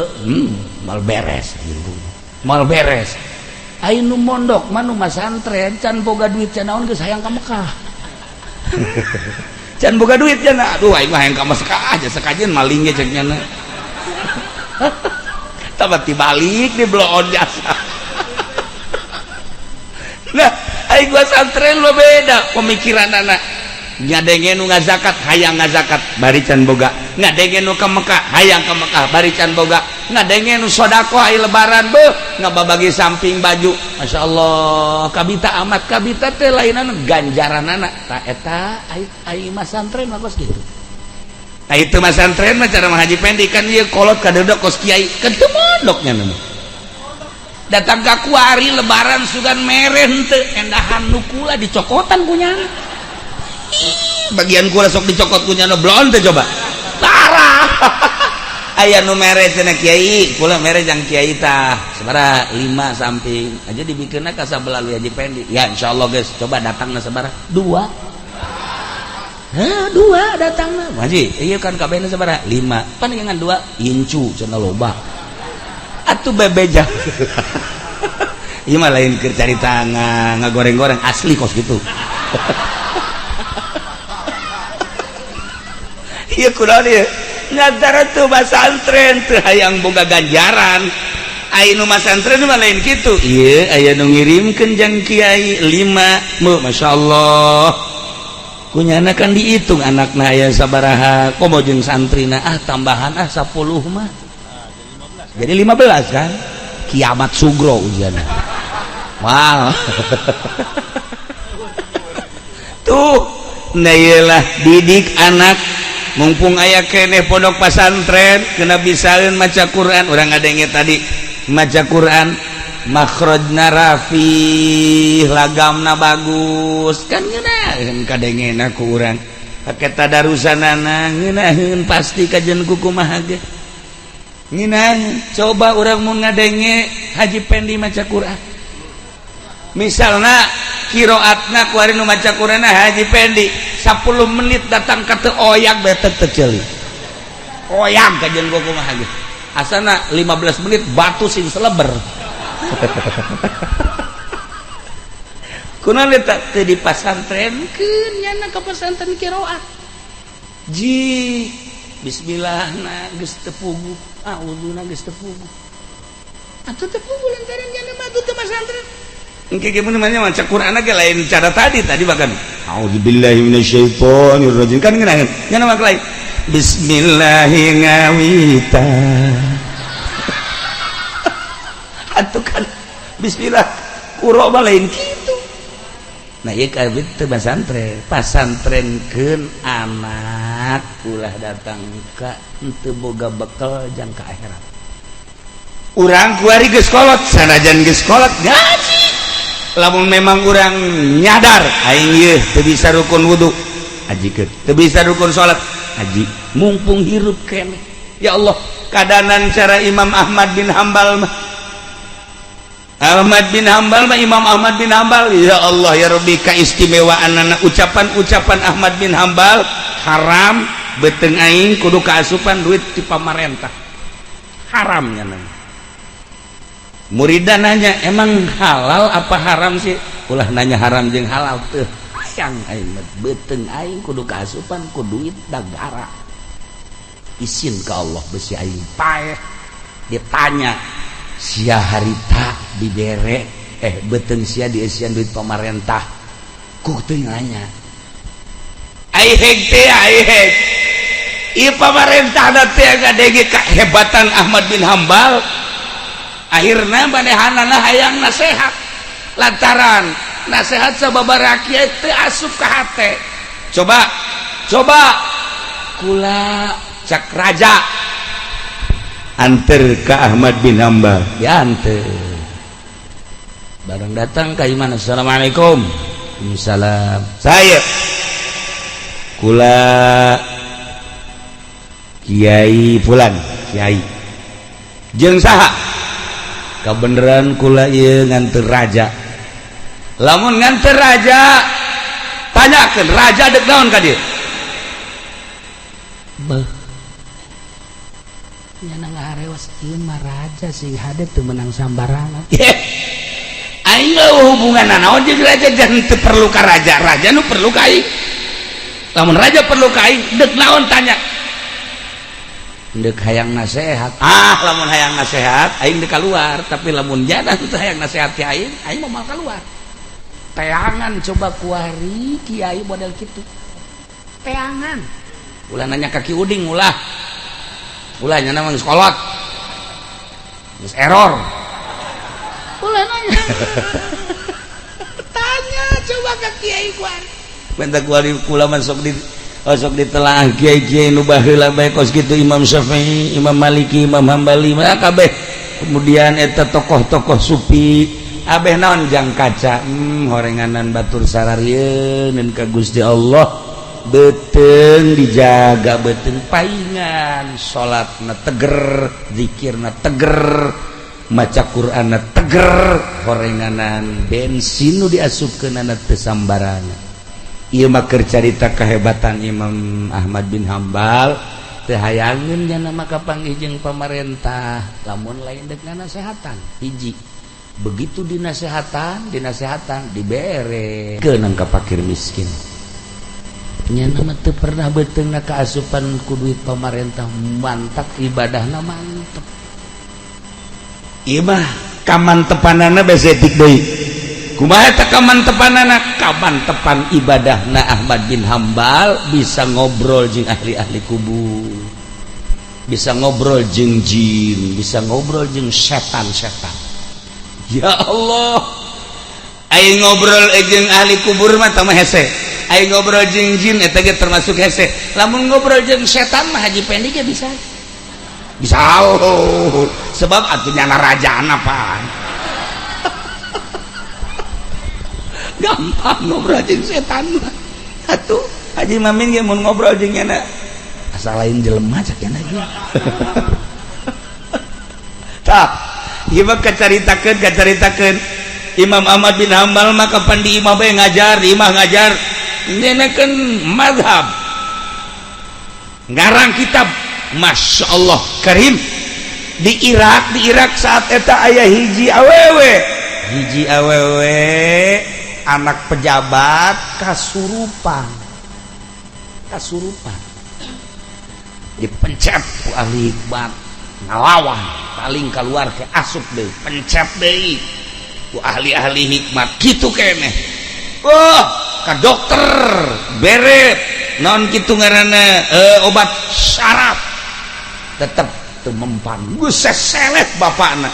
Mal beres. Mal beres. Aya nu mondok mah nu masantren can boga duit can naon geus hayang ka Mekah. Can boga duit cenah. Aduh, aing mah hayang ka Mekah aja sekajian maling ge cek nya. Tabat dibalik di bloon jasa. Nah, aing gua santren lo beda pemikiran anak. Ngadenge nu ngazakat, hayang ngazakat, bari can boga. Ngadenge nu ka Mekah, hayang ka Mekah, bari can boga. Ngadenge nu sodakoh ai lebaran, beuh, ngababagi samping baju. Masya Allah, kabita amat kabita teh lainan ganjaranana. Ta eta ai ai masantren mah kos kitu. Nah itu masantren mah cara Haji Pendi kan ieu kolot kadedok kos kiai, kan teu mondoknya nu. Datang ka kuari lebaran sugan mere henteu, endahan nu kula dicokotan kunyana. Bagian kula sok dicokot kunyana blon teh coba. Parah. Aya nu mere cenah kiai, kula mere jang kiai tah. Sabaraha? 5 samping. Aja dibikeunna ka sabelah Haji Pendi. Ya insyaallah guys, coba datangna sabaraha? 2. Hah, 2 datangna. Haji, iya kan kabehna sabaraha? 5. Pan ngan 2 incu cenah loba. Atuh bebeja. Ieu mah lain keur carita ngagoreng-goreng asli kos gitu. Ieu kunaon ieu? Ngantara teu masantren teu hayang boga ganjaran. Ai nu masantren mah lain kitu. Ieu aya nu ngirimkeun jang kiai 5. Masyaallah. Kunyana kan dihitung anakna aya sabaraha, komo jeung santrina, ah tambahan ah 10 mah. Jadi 15 kan? Kiamat sugro ujianna. Wow. Tuh, nah iyalah didik anak mumpung aya keneh pondok pasantren kena bisaeun maca Quran. Urang ngadenge tadi maca Quran makhrajna rafih, lagamna bagus kan ngeunaheun kadengena ku urang. Pake tadarusanana ngeunaheun pasti kajen ku kumaha ge. Ngeunaheun coba urang mun ngadenge Haji Pendi maca Quran. Misalna qiraatna kuari nu maca Quranna Haji Pendi 10 menit datang ka teu oyak bae teu ceuli. Oyak kajen ku kumaha ge. Asana 15 menit batu sing seleber. Kunaon eta teu dipasantrenkeun nyana ka pesantren qiraat. Ji bismillahna geus teu puguh, a'udzuna geus teu puguh. Atuh teu puguh lantaran nyana mah teu pasantren. Engke ge mun maca Quran ge lain cara tadi, tadi bahkan a'udzubillahi minasyaitonir rajim kan ngeunaheun. Nyana mah lain bismillahi ngawitan. Atuh kan bismillah kuro mah lain kitu. Nah ieu kabeh teu pasantren, pasantrenkeun anak ulah datang ka henteu boga bekal jang ka akhirat. Urang kuari geus kolot, sanajan geus kolot ngaji. Lamun memang urang nyadar aing ieu teu bisa rukun wudu, ajikeun. Teu bisa rukun salat, aji. Mumpung hirup keneh. Ya Allah, kadanan cara Imam Ahmad bin Hambal mah. Ahmad bin Hambal mah Imam Ahmad bin Hambal, ya Allah ya Rabbi, kaistimewaan anak ucapan-ucapan Ahmad bin Hambal haram beteng aing kudu kaasupan duit ti pamarentah. Haramnya nanya. Muridan nanya, emang halal apa haram sih? Ulah nanya haram jeung halal teu. Hayang aing beteng aing kudu kaasupan ku duit negara. Isin ka Allah besi aing paeh. Ditanya sia harita dibere beteng sia diisian duit pamarentah ku teu nanya ai heg teh ai heg ieu pamarentah teh ngadenge kahebatan Ahmad bin Hambal akhirna manehanana hayang nasehat lantaran nasehat sababa rakyat teu asup ka hate. Coba coba kula cak raja anter ke Ahmad bin Hambal dianter bareng datang ke imana. Assalamualaikum. Waalaikumsalam. Saya kula Kiai fulan kiai jeung saha kabeneran kula ieu nganter raja. Lamun nganter raja tanyakeun raja dek naon ka dieu. Beuh nyana ngarewas ieu mah raja sing hade teu menang sambarangan. Aing hubungan naon jeung raja jangan teu perlu ka raja, raja nu perlu ka aing. Lamun raja perlu ka aing dek naon tanya. Dek hayang nasehat. Ah lamun hayang nasehat aing dek keluar, tapi lamun jana teu hayang nasehat ki aing, aing moal keluar. Teangan coba kuari kiai model kitu. Teangan ulah nanya kaki uding, ulah ulah nya mah geus kolot, geus error, ulah nanya. Tanya coba ke kiai kuari, minta kuari. Kula masuk di sok ditelaah kiai-kiai nu baheula bae kos kitu, Imam Syafi'i, Imam Maliki, Imam Hambali mah kabeh. Kemudian eta tokoh-tokoh sufi abeh naon jang kaca, horenganan batur sararieun ka Gusti Allah, beuteung dijaga, beuteung paingan, salatna teger, zikirna teger, maca Qur'anna teger, horenganan bensin nu diasupkeunana teu sambarangan. Ieu mah keur carita kehebatan Imam Ahmad bin Hambal. Teu hayangeun nya maka kapanggih jeung pamarentah lamun lain dek nasehatan. Hiji begitu dinasehatan, dinasehatan, dibere keunang ka fakir miskin. Nya mah teu pernah beuteungna kaasupan ku duit pamarentah, mantap, ibadahna mantep. Ieu mah kamantepanana besetik deui. Kumaha eta kamantepanana? Kamantepan ibadahna Ahmad bin Hambal bisa ngobrol jeung ahli-ahli kubur, bisa ngobrol jeung jin, bisa ngobrol jeung setan-setan. Ya Allah, aing ngobrol jeung ahli kubur mah tah mah hese, aing ngobrol jeung jin eta ge termasuk hese, lamun ngobrol jeung setan mah Haji Pendi ge bisa bisa. Oh, sebab atuh nyana rajana pan gampang ngobrol jeung setan mah. Atuh Haji Mamin ge mun ngobrol jeung nyana asal lain jelema cak nyana ge. Tah, ieu mah kacaritakeun, kacaritakeun Imam Ahmad bin Hambal mah kapan di imah bae ngajar, di imah ngajar nyenekeun mazhab, ngarang kitab. Masya Allah Karim, di Irak, di Irak saat eta aya hiji awewe, hiji awewe anak pejabat kasurupan, kasurupan, dipencet ku ahli hikmat, ngalawan, paling keluar ke asup deui, pencet deui ku ahli-ahli hikmat kitu keneh. Oh, ka dokter bere non kitu ngaranna obat syaraf, tetep teu mempan. Geus seselet bapakna.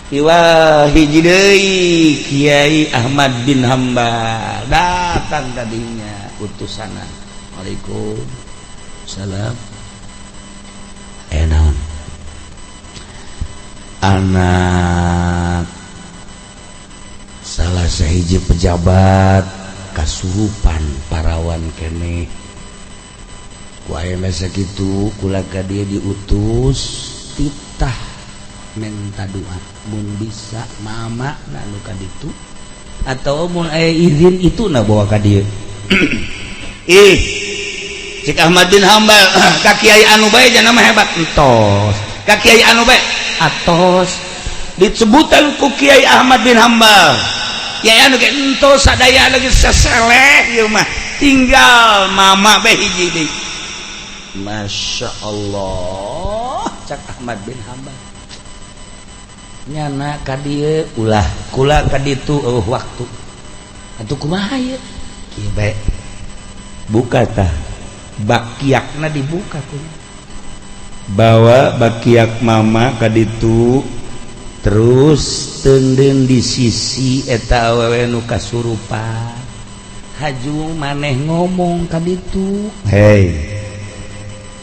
Iwa hiji deui Kiai Ahmad bin Hambal datang tadinya utusana. Waalaikumsalam. Eh, naon? Anak salah sahiji pejabat kasurupan, parawan keneh. Ku ayeuna sakitu kula ka dieu diutus, titah menta doa mun bisa mama na nu ka ditu atau mun aya izin itu na bawa ka dieu. Ih, cik Ahmad bin Hambal ka kiai anu bae jangan mah hebat, entos ka kiai anu bae atos disebutan ku Kiai Ahmad bin Hambal. Kiai anu ge entos, sadaya lagi seseleh ieu mah tinggal mama bae hiji deui. Masya Allah, cak Ahmad bin Hambal, nyana ka dieu ulah, kula ka ditu eueuh waktu. Atuh kumaha ieu? Kieu bae, buka tah bakiakna, dibuka ku bawa bakiak mama ka ditu, terus teundeun di sisi eta awewe nu kasurupan. Haju maneh ngomong ka ditu, "Hei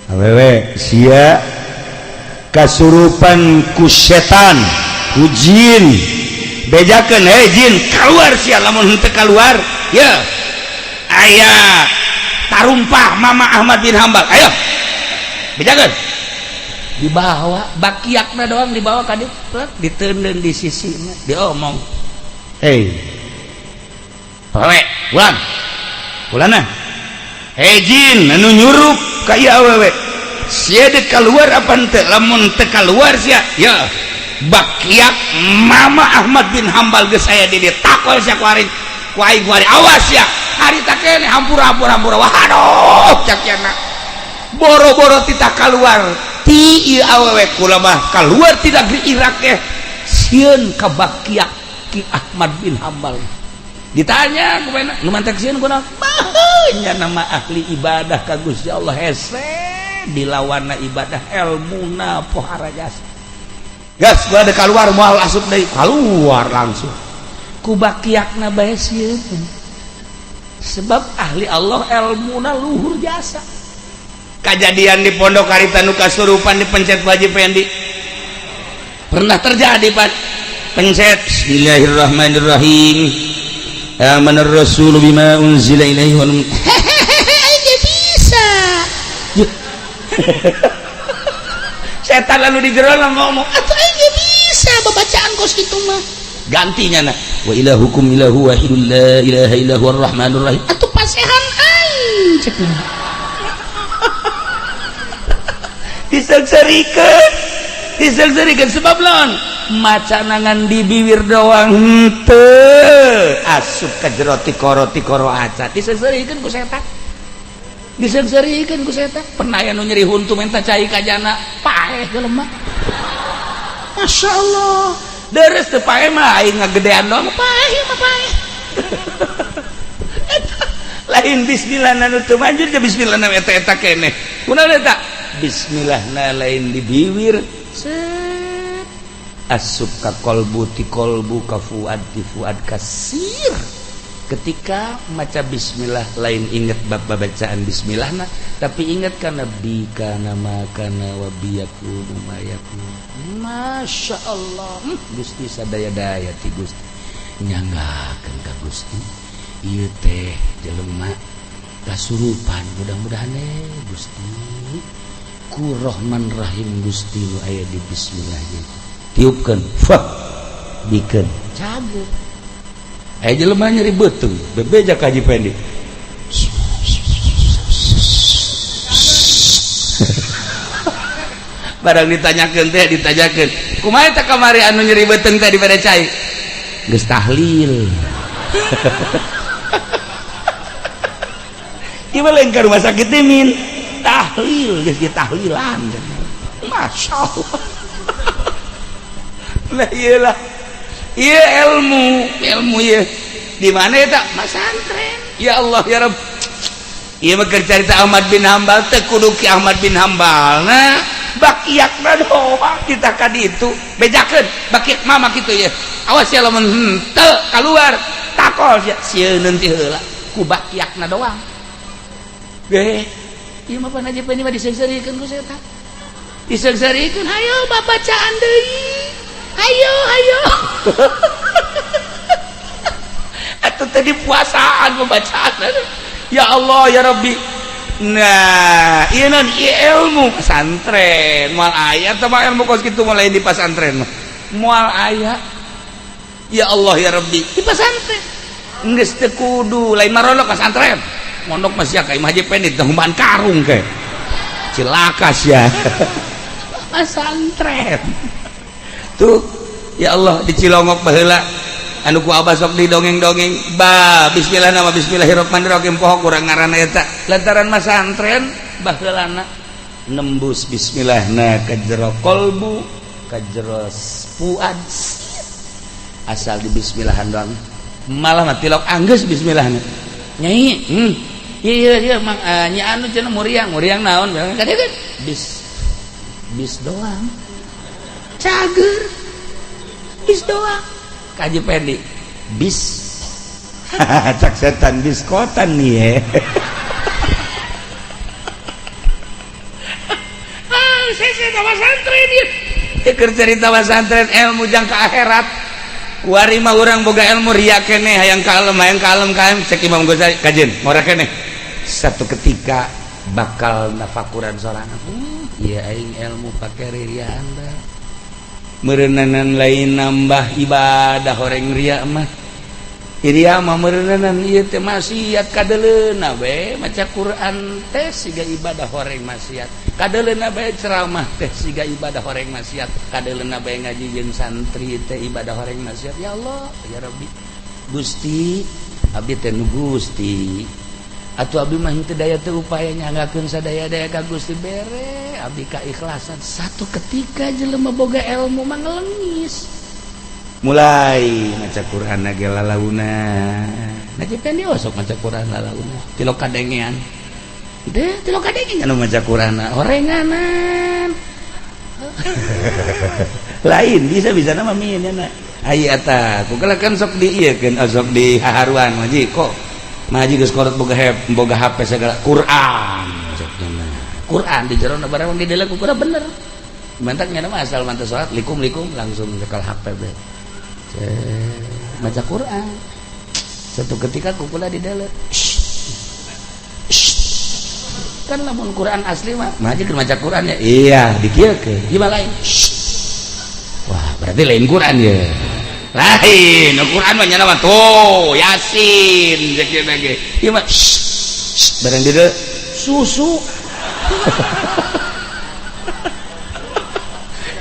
awewe, sia kasurupan ku setan, ku jin, bejakeun, hei jin, keluar sia, lamun henteu keluar ya aya tarumpah Mama Ahmad bin Hambal. Ayo bejakeun." Dibawa bakiakna doang, dibawa ka dieu, diteundeun di sisina, diomong, "Hei awewe, ulan ulana, hei jin anu nyurup ka ieu awewe, sia dek keluar apa henteu? Lamun teu keluar sia ya bakiak Mama Ahmad bin Hambal geus aya di dieu, takol sia ku aing, ku aing ku aing, awas sia." Harita keneh, hampura hampura hampura, waduh, cak yana boro-boro tita keluar ti ieu awewe, kula mah keluar ti negeri Irak teh sieun ka bakiak Ki Ahmad bin Hambal. Ditanya ku mana nu mantek sieun kunaon? Baheunya nama ahli ibadah ka Gusti Allah hese dilawanna ibadah elmuna pohara jasa. Gas gua ada keluar moal asup deui, keluar langsung. Ku bakiakna bae sieun. Sebab ahli Allah elmuna luhur jasa. Kejadian di Pondok Karita nu kasurupan dipencet Haji Pendi. Pernah terjadi, Pak. Pencet Bismillahirrahmanirrahim. Amanar rasulu bima unzila ilaihi wa bisa. Setan lalu di jero ngomong, atuh aing bisa babacaan kos kitu mah. Gantinya nah, wa ilahukum ilahu wahidul la ilaha illa huwar rahmanur rahim. Atuh pasehan aing cek. Disengserikan sebab lawan macanangan di bibir doang henteu asup ka jero tikoro tikoro aca disengserikan ku setan, disengserikan ku setan. Pernah aya nu nyeri huntu minta cai kajana paeh jelema. Masya Allah deres teu paeh mah aing ngagedean doang paeh mah paeh. Lain bismillah nu teu manjur teh bismillah na eta eta keneh kunaon eta bismillah na lain di bibir set asup ka kolbu ti kolbu ka fuad ti fuad kasir. Ketika maca bismillah lain inget bab bacaan bismillah na tapi inget kana bi kana ma kana wa bi yakunu ma yakunu. Masya Allah Gusti sadaya-daya ti Gusti nyanggakeun ka Gusti ieu teh jelema kasurupan mudah-mudahan Gusti ku Rahman Rahim Gusti nu aya di bismillah gitu. Tiupkeun fah bikeun cager aya jelema nyeri beuteung bebeja ka Haji Pendi. Barang ditanyakeun teh ditanyakeun kumaha eta kamari anu nyeri beuteung teh dibere cai geus tahlil. Ieu mah lain ka rumah sakit teh min tahlil geus ditahlilan. Masya Allah. Lah iyalah ieu ilmu ilmu ieu di mana eta masantren. Ya Allah ya Rabb. Ieu mah keur carita Ahmad bin Hambal teh kudu Ki Ahmad bin Hambal na bakiakna doang kita ka ditu bejakeun bakiak mama kitu ye. Awas ya lamun henteu kaluar takol sia sieun ti heula ku bakiakna doang. Ge ieu mah pan aja pan mah diseungseurikeun ku setan. Diseungseurikeun hayo babacaan deui. Hayo hayo. Atuh tadi puasaan pembacaan. Ya Allah ya Rabbi. Nah, ieu naon ieu ilmu pesantren. Moal aya teh mah ilmu kos kitu mulai di pesantren mah. Moal aya. Ya Allah ya Rabbi di pesantren. Geus teu kudu lain marondok pesantren. Mondok masih ka imah Haji Pendi teh humban karung ke. Cilaka sia. Pesantren. Tuh ya Allah di Cilongok baheula anu ku abah sok didongeng-dongeng ba bismillah nama bismillahirrahmanirrahim poho kurang ngaranna eta lantaran masantren baheulana nembus bismillahna ka jero kolbu ka jero fuad asal di bismillahan doang malah mah tilok anggeus bismillahna nyai iya iya mang nya anu cenah muriang muriang naon bis bis doang cager bis doang Kaji Pendi bis cak setan biskotan nih ya. Ah saya pesantren ieu keur cerita pesantren ilmu jang ka akhirat kuari mah urang boga ilmu ria keneh hayang kalem hayang cek Imam Ghazali kajen ngora keneh satu ketika bakal nafakuran sorangan ieu aing ilmu pake riaan da meureunanan lain nambah ibadah horeng ria mah ria mah meureunanan ieu teh maksiat kadeleuna we maca Quran teh siga ibadah horeng maksiat kadeleuna bae ceramah teh siga ibadah horeng maksiat kadeleuna bae ngaji jeung santri teh ibadah horeng maksiat. Ya Allah ya Rabbi Gusti abdi teh nu Gusti atuh abdi mah henteu daya teu upaya nyanggakeun sadaya-daya ka Gusti bere abdi kaikhlasan. Satu ketika jelema boga ilmu mah ngelengis Mulai maca Quran ge lalauna. Najib kan dia sok maca Quran lalauna. Tilok kadengean. Teu tilok kadengean anu maca Quran horenganan. Lain bisa-bisa nama min nya. Ai eta ku kan sok di ieu keun sok di haharuan maji kok maji geus korot boga HP, boga HP segala Quran sok nya. Quran di jero barang di dalam Quran bener. Mantak nya mah asal mantak salat likum-likum langsung nyekel HP be. Baca Quran. Satu ketika kukula di dalam. Kan lamun Quran asli mah maji keur maca Quran ya. Iya, dikieukeun. Ieu mah lain. Wah, berarti lain Quran ya. Lain, Quran mah nya mah tuh Yasin cek ge. Ieu mah barang di susu.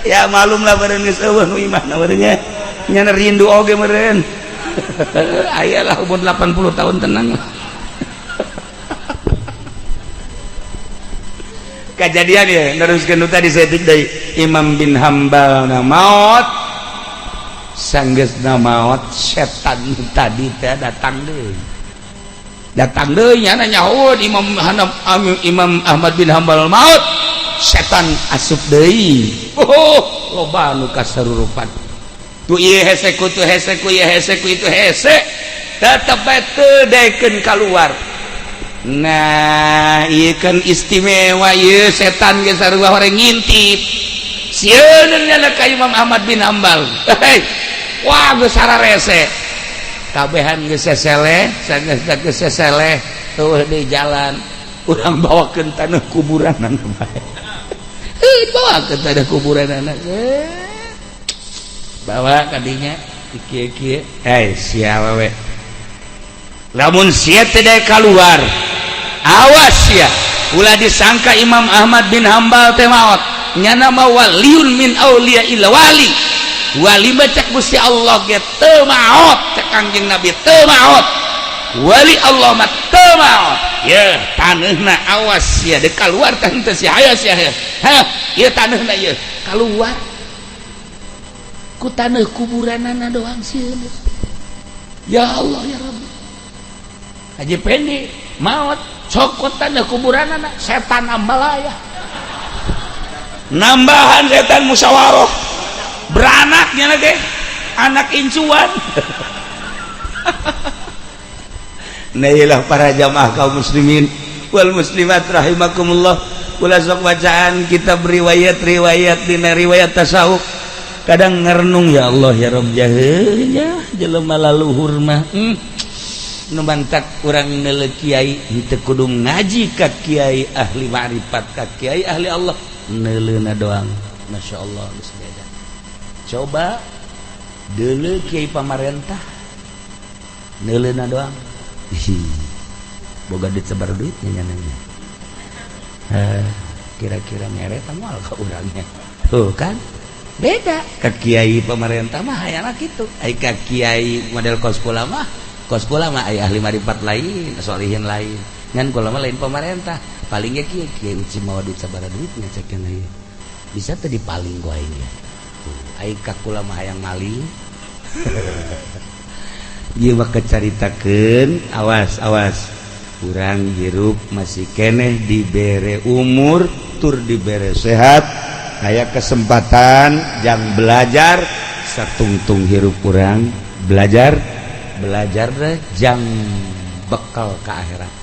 Ya malum lah bareng geus eueuh nu imahna barengnya. Nyana rindu oge meureun. Aya lah umur 80 tahun tenang. Kejadian ya neruskeun nu tadi saeutik deui Imam bin Hambal na maot. Sanggeusna maot setan tadi teh datang deui. Datang deui nyana nyahoeun Imam Ahmad bin Hambal maot. Setan asup deui. Oh, loba nu kasarurupan. Tu ieu hese ku tu hese ku ieu hese ku itu hese. Tetep bae teu daekeun kaluar. Nah, ieu kan istimewa ieu setan ge sarua horeng ngintip. Sieun nya ka Imam Ahmad bin Hambal. Hei, wah geus sararese. Kabehan geus seseleh, sageus geus seseleh eueuh di jalan. Urang bawakeun tanah kuburan bae. Heuh, bawakeun tanah kuburan anak. Bawa kadinya kieu-kieu. Eh, sia we. Lamun sia teu daek kaluar, awas sia. Ulah disangka Imam Ahmad bin Hambal teh maot. Nyana mah waliun min auliya illa wali. Wali mah cek Gusti Allah ge teu maot, cek Kangjeng Nabi teu maot. Wali Allah mah teu maot. Ye, taneuhna awas sia deuk kaluar teh henteu sia. Hayo sia. Hah, ieu taneuhna ieu kaluar. Ku taneuh kuburanana doang sieun. Ya Allah ya Rabbi. Haji Pendi maot cokot taneuh kuburanana setan ambalaya. Nambahan setan musyawarah. Beranaknya lagi anak incuan. Nah, para jamaah kaum muslimin wal muslimat rahimakumullah. Ulah sok bacaan kitab riwayat-riwayat dina riwayat tasawuf. Kadang ngerenung ya Allah ya Rabb jaheunya jelema laluhur mah. Nu mantak urang neuleuh kiai henteu kudu ngaji ka kiai ahli ma'rifat ka kiai ahli Allah. Neuleuhna doang Masya Allah geus beda. Coba deuleu kiai pamarentah neuleuhna doang. Ih, boga duit sebar duitnya nyananya. Kira-kira mere moal ka urangnya. Tuh kan beda ka kiai pemerintah mah hayangna kitu. Ai ka kiai model kos kula mah aya ahli marifat lain, solihin lain. Ngan kula mah lain pemerintah. Paling ge kieu kiai uci mawa duit sabaraha duitnya cekeun ieu. Bisa teh dipaling ku aing ge. Tuh, ai ka kula mah hayang maling. Ieu mah kecaritakeun, awas awas. Urang hirup masih keneh dibere umur tur dibere sehat. Aya kesempatan jang belajar satungtung hirup urang belajar belajar jang bekal ke akhirat.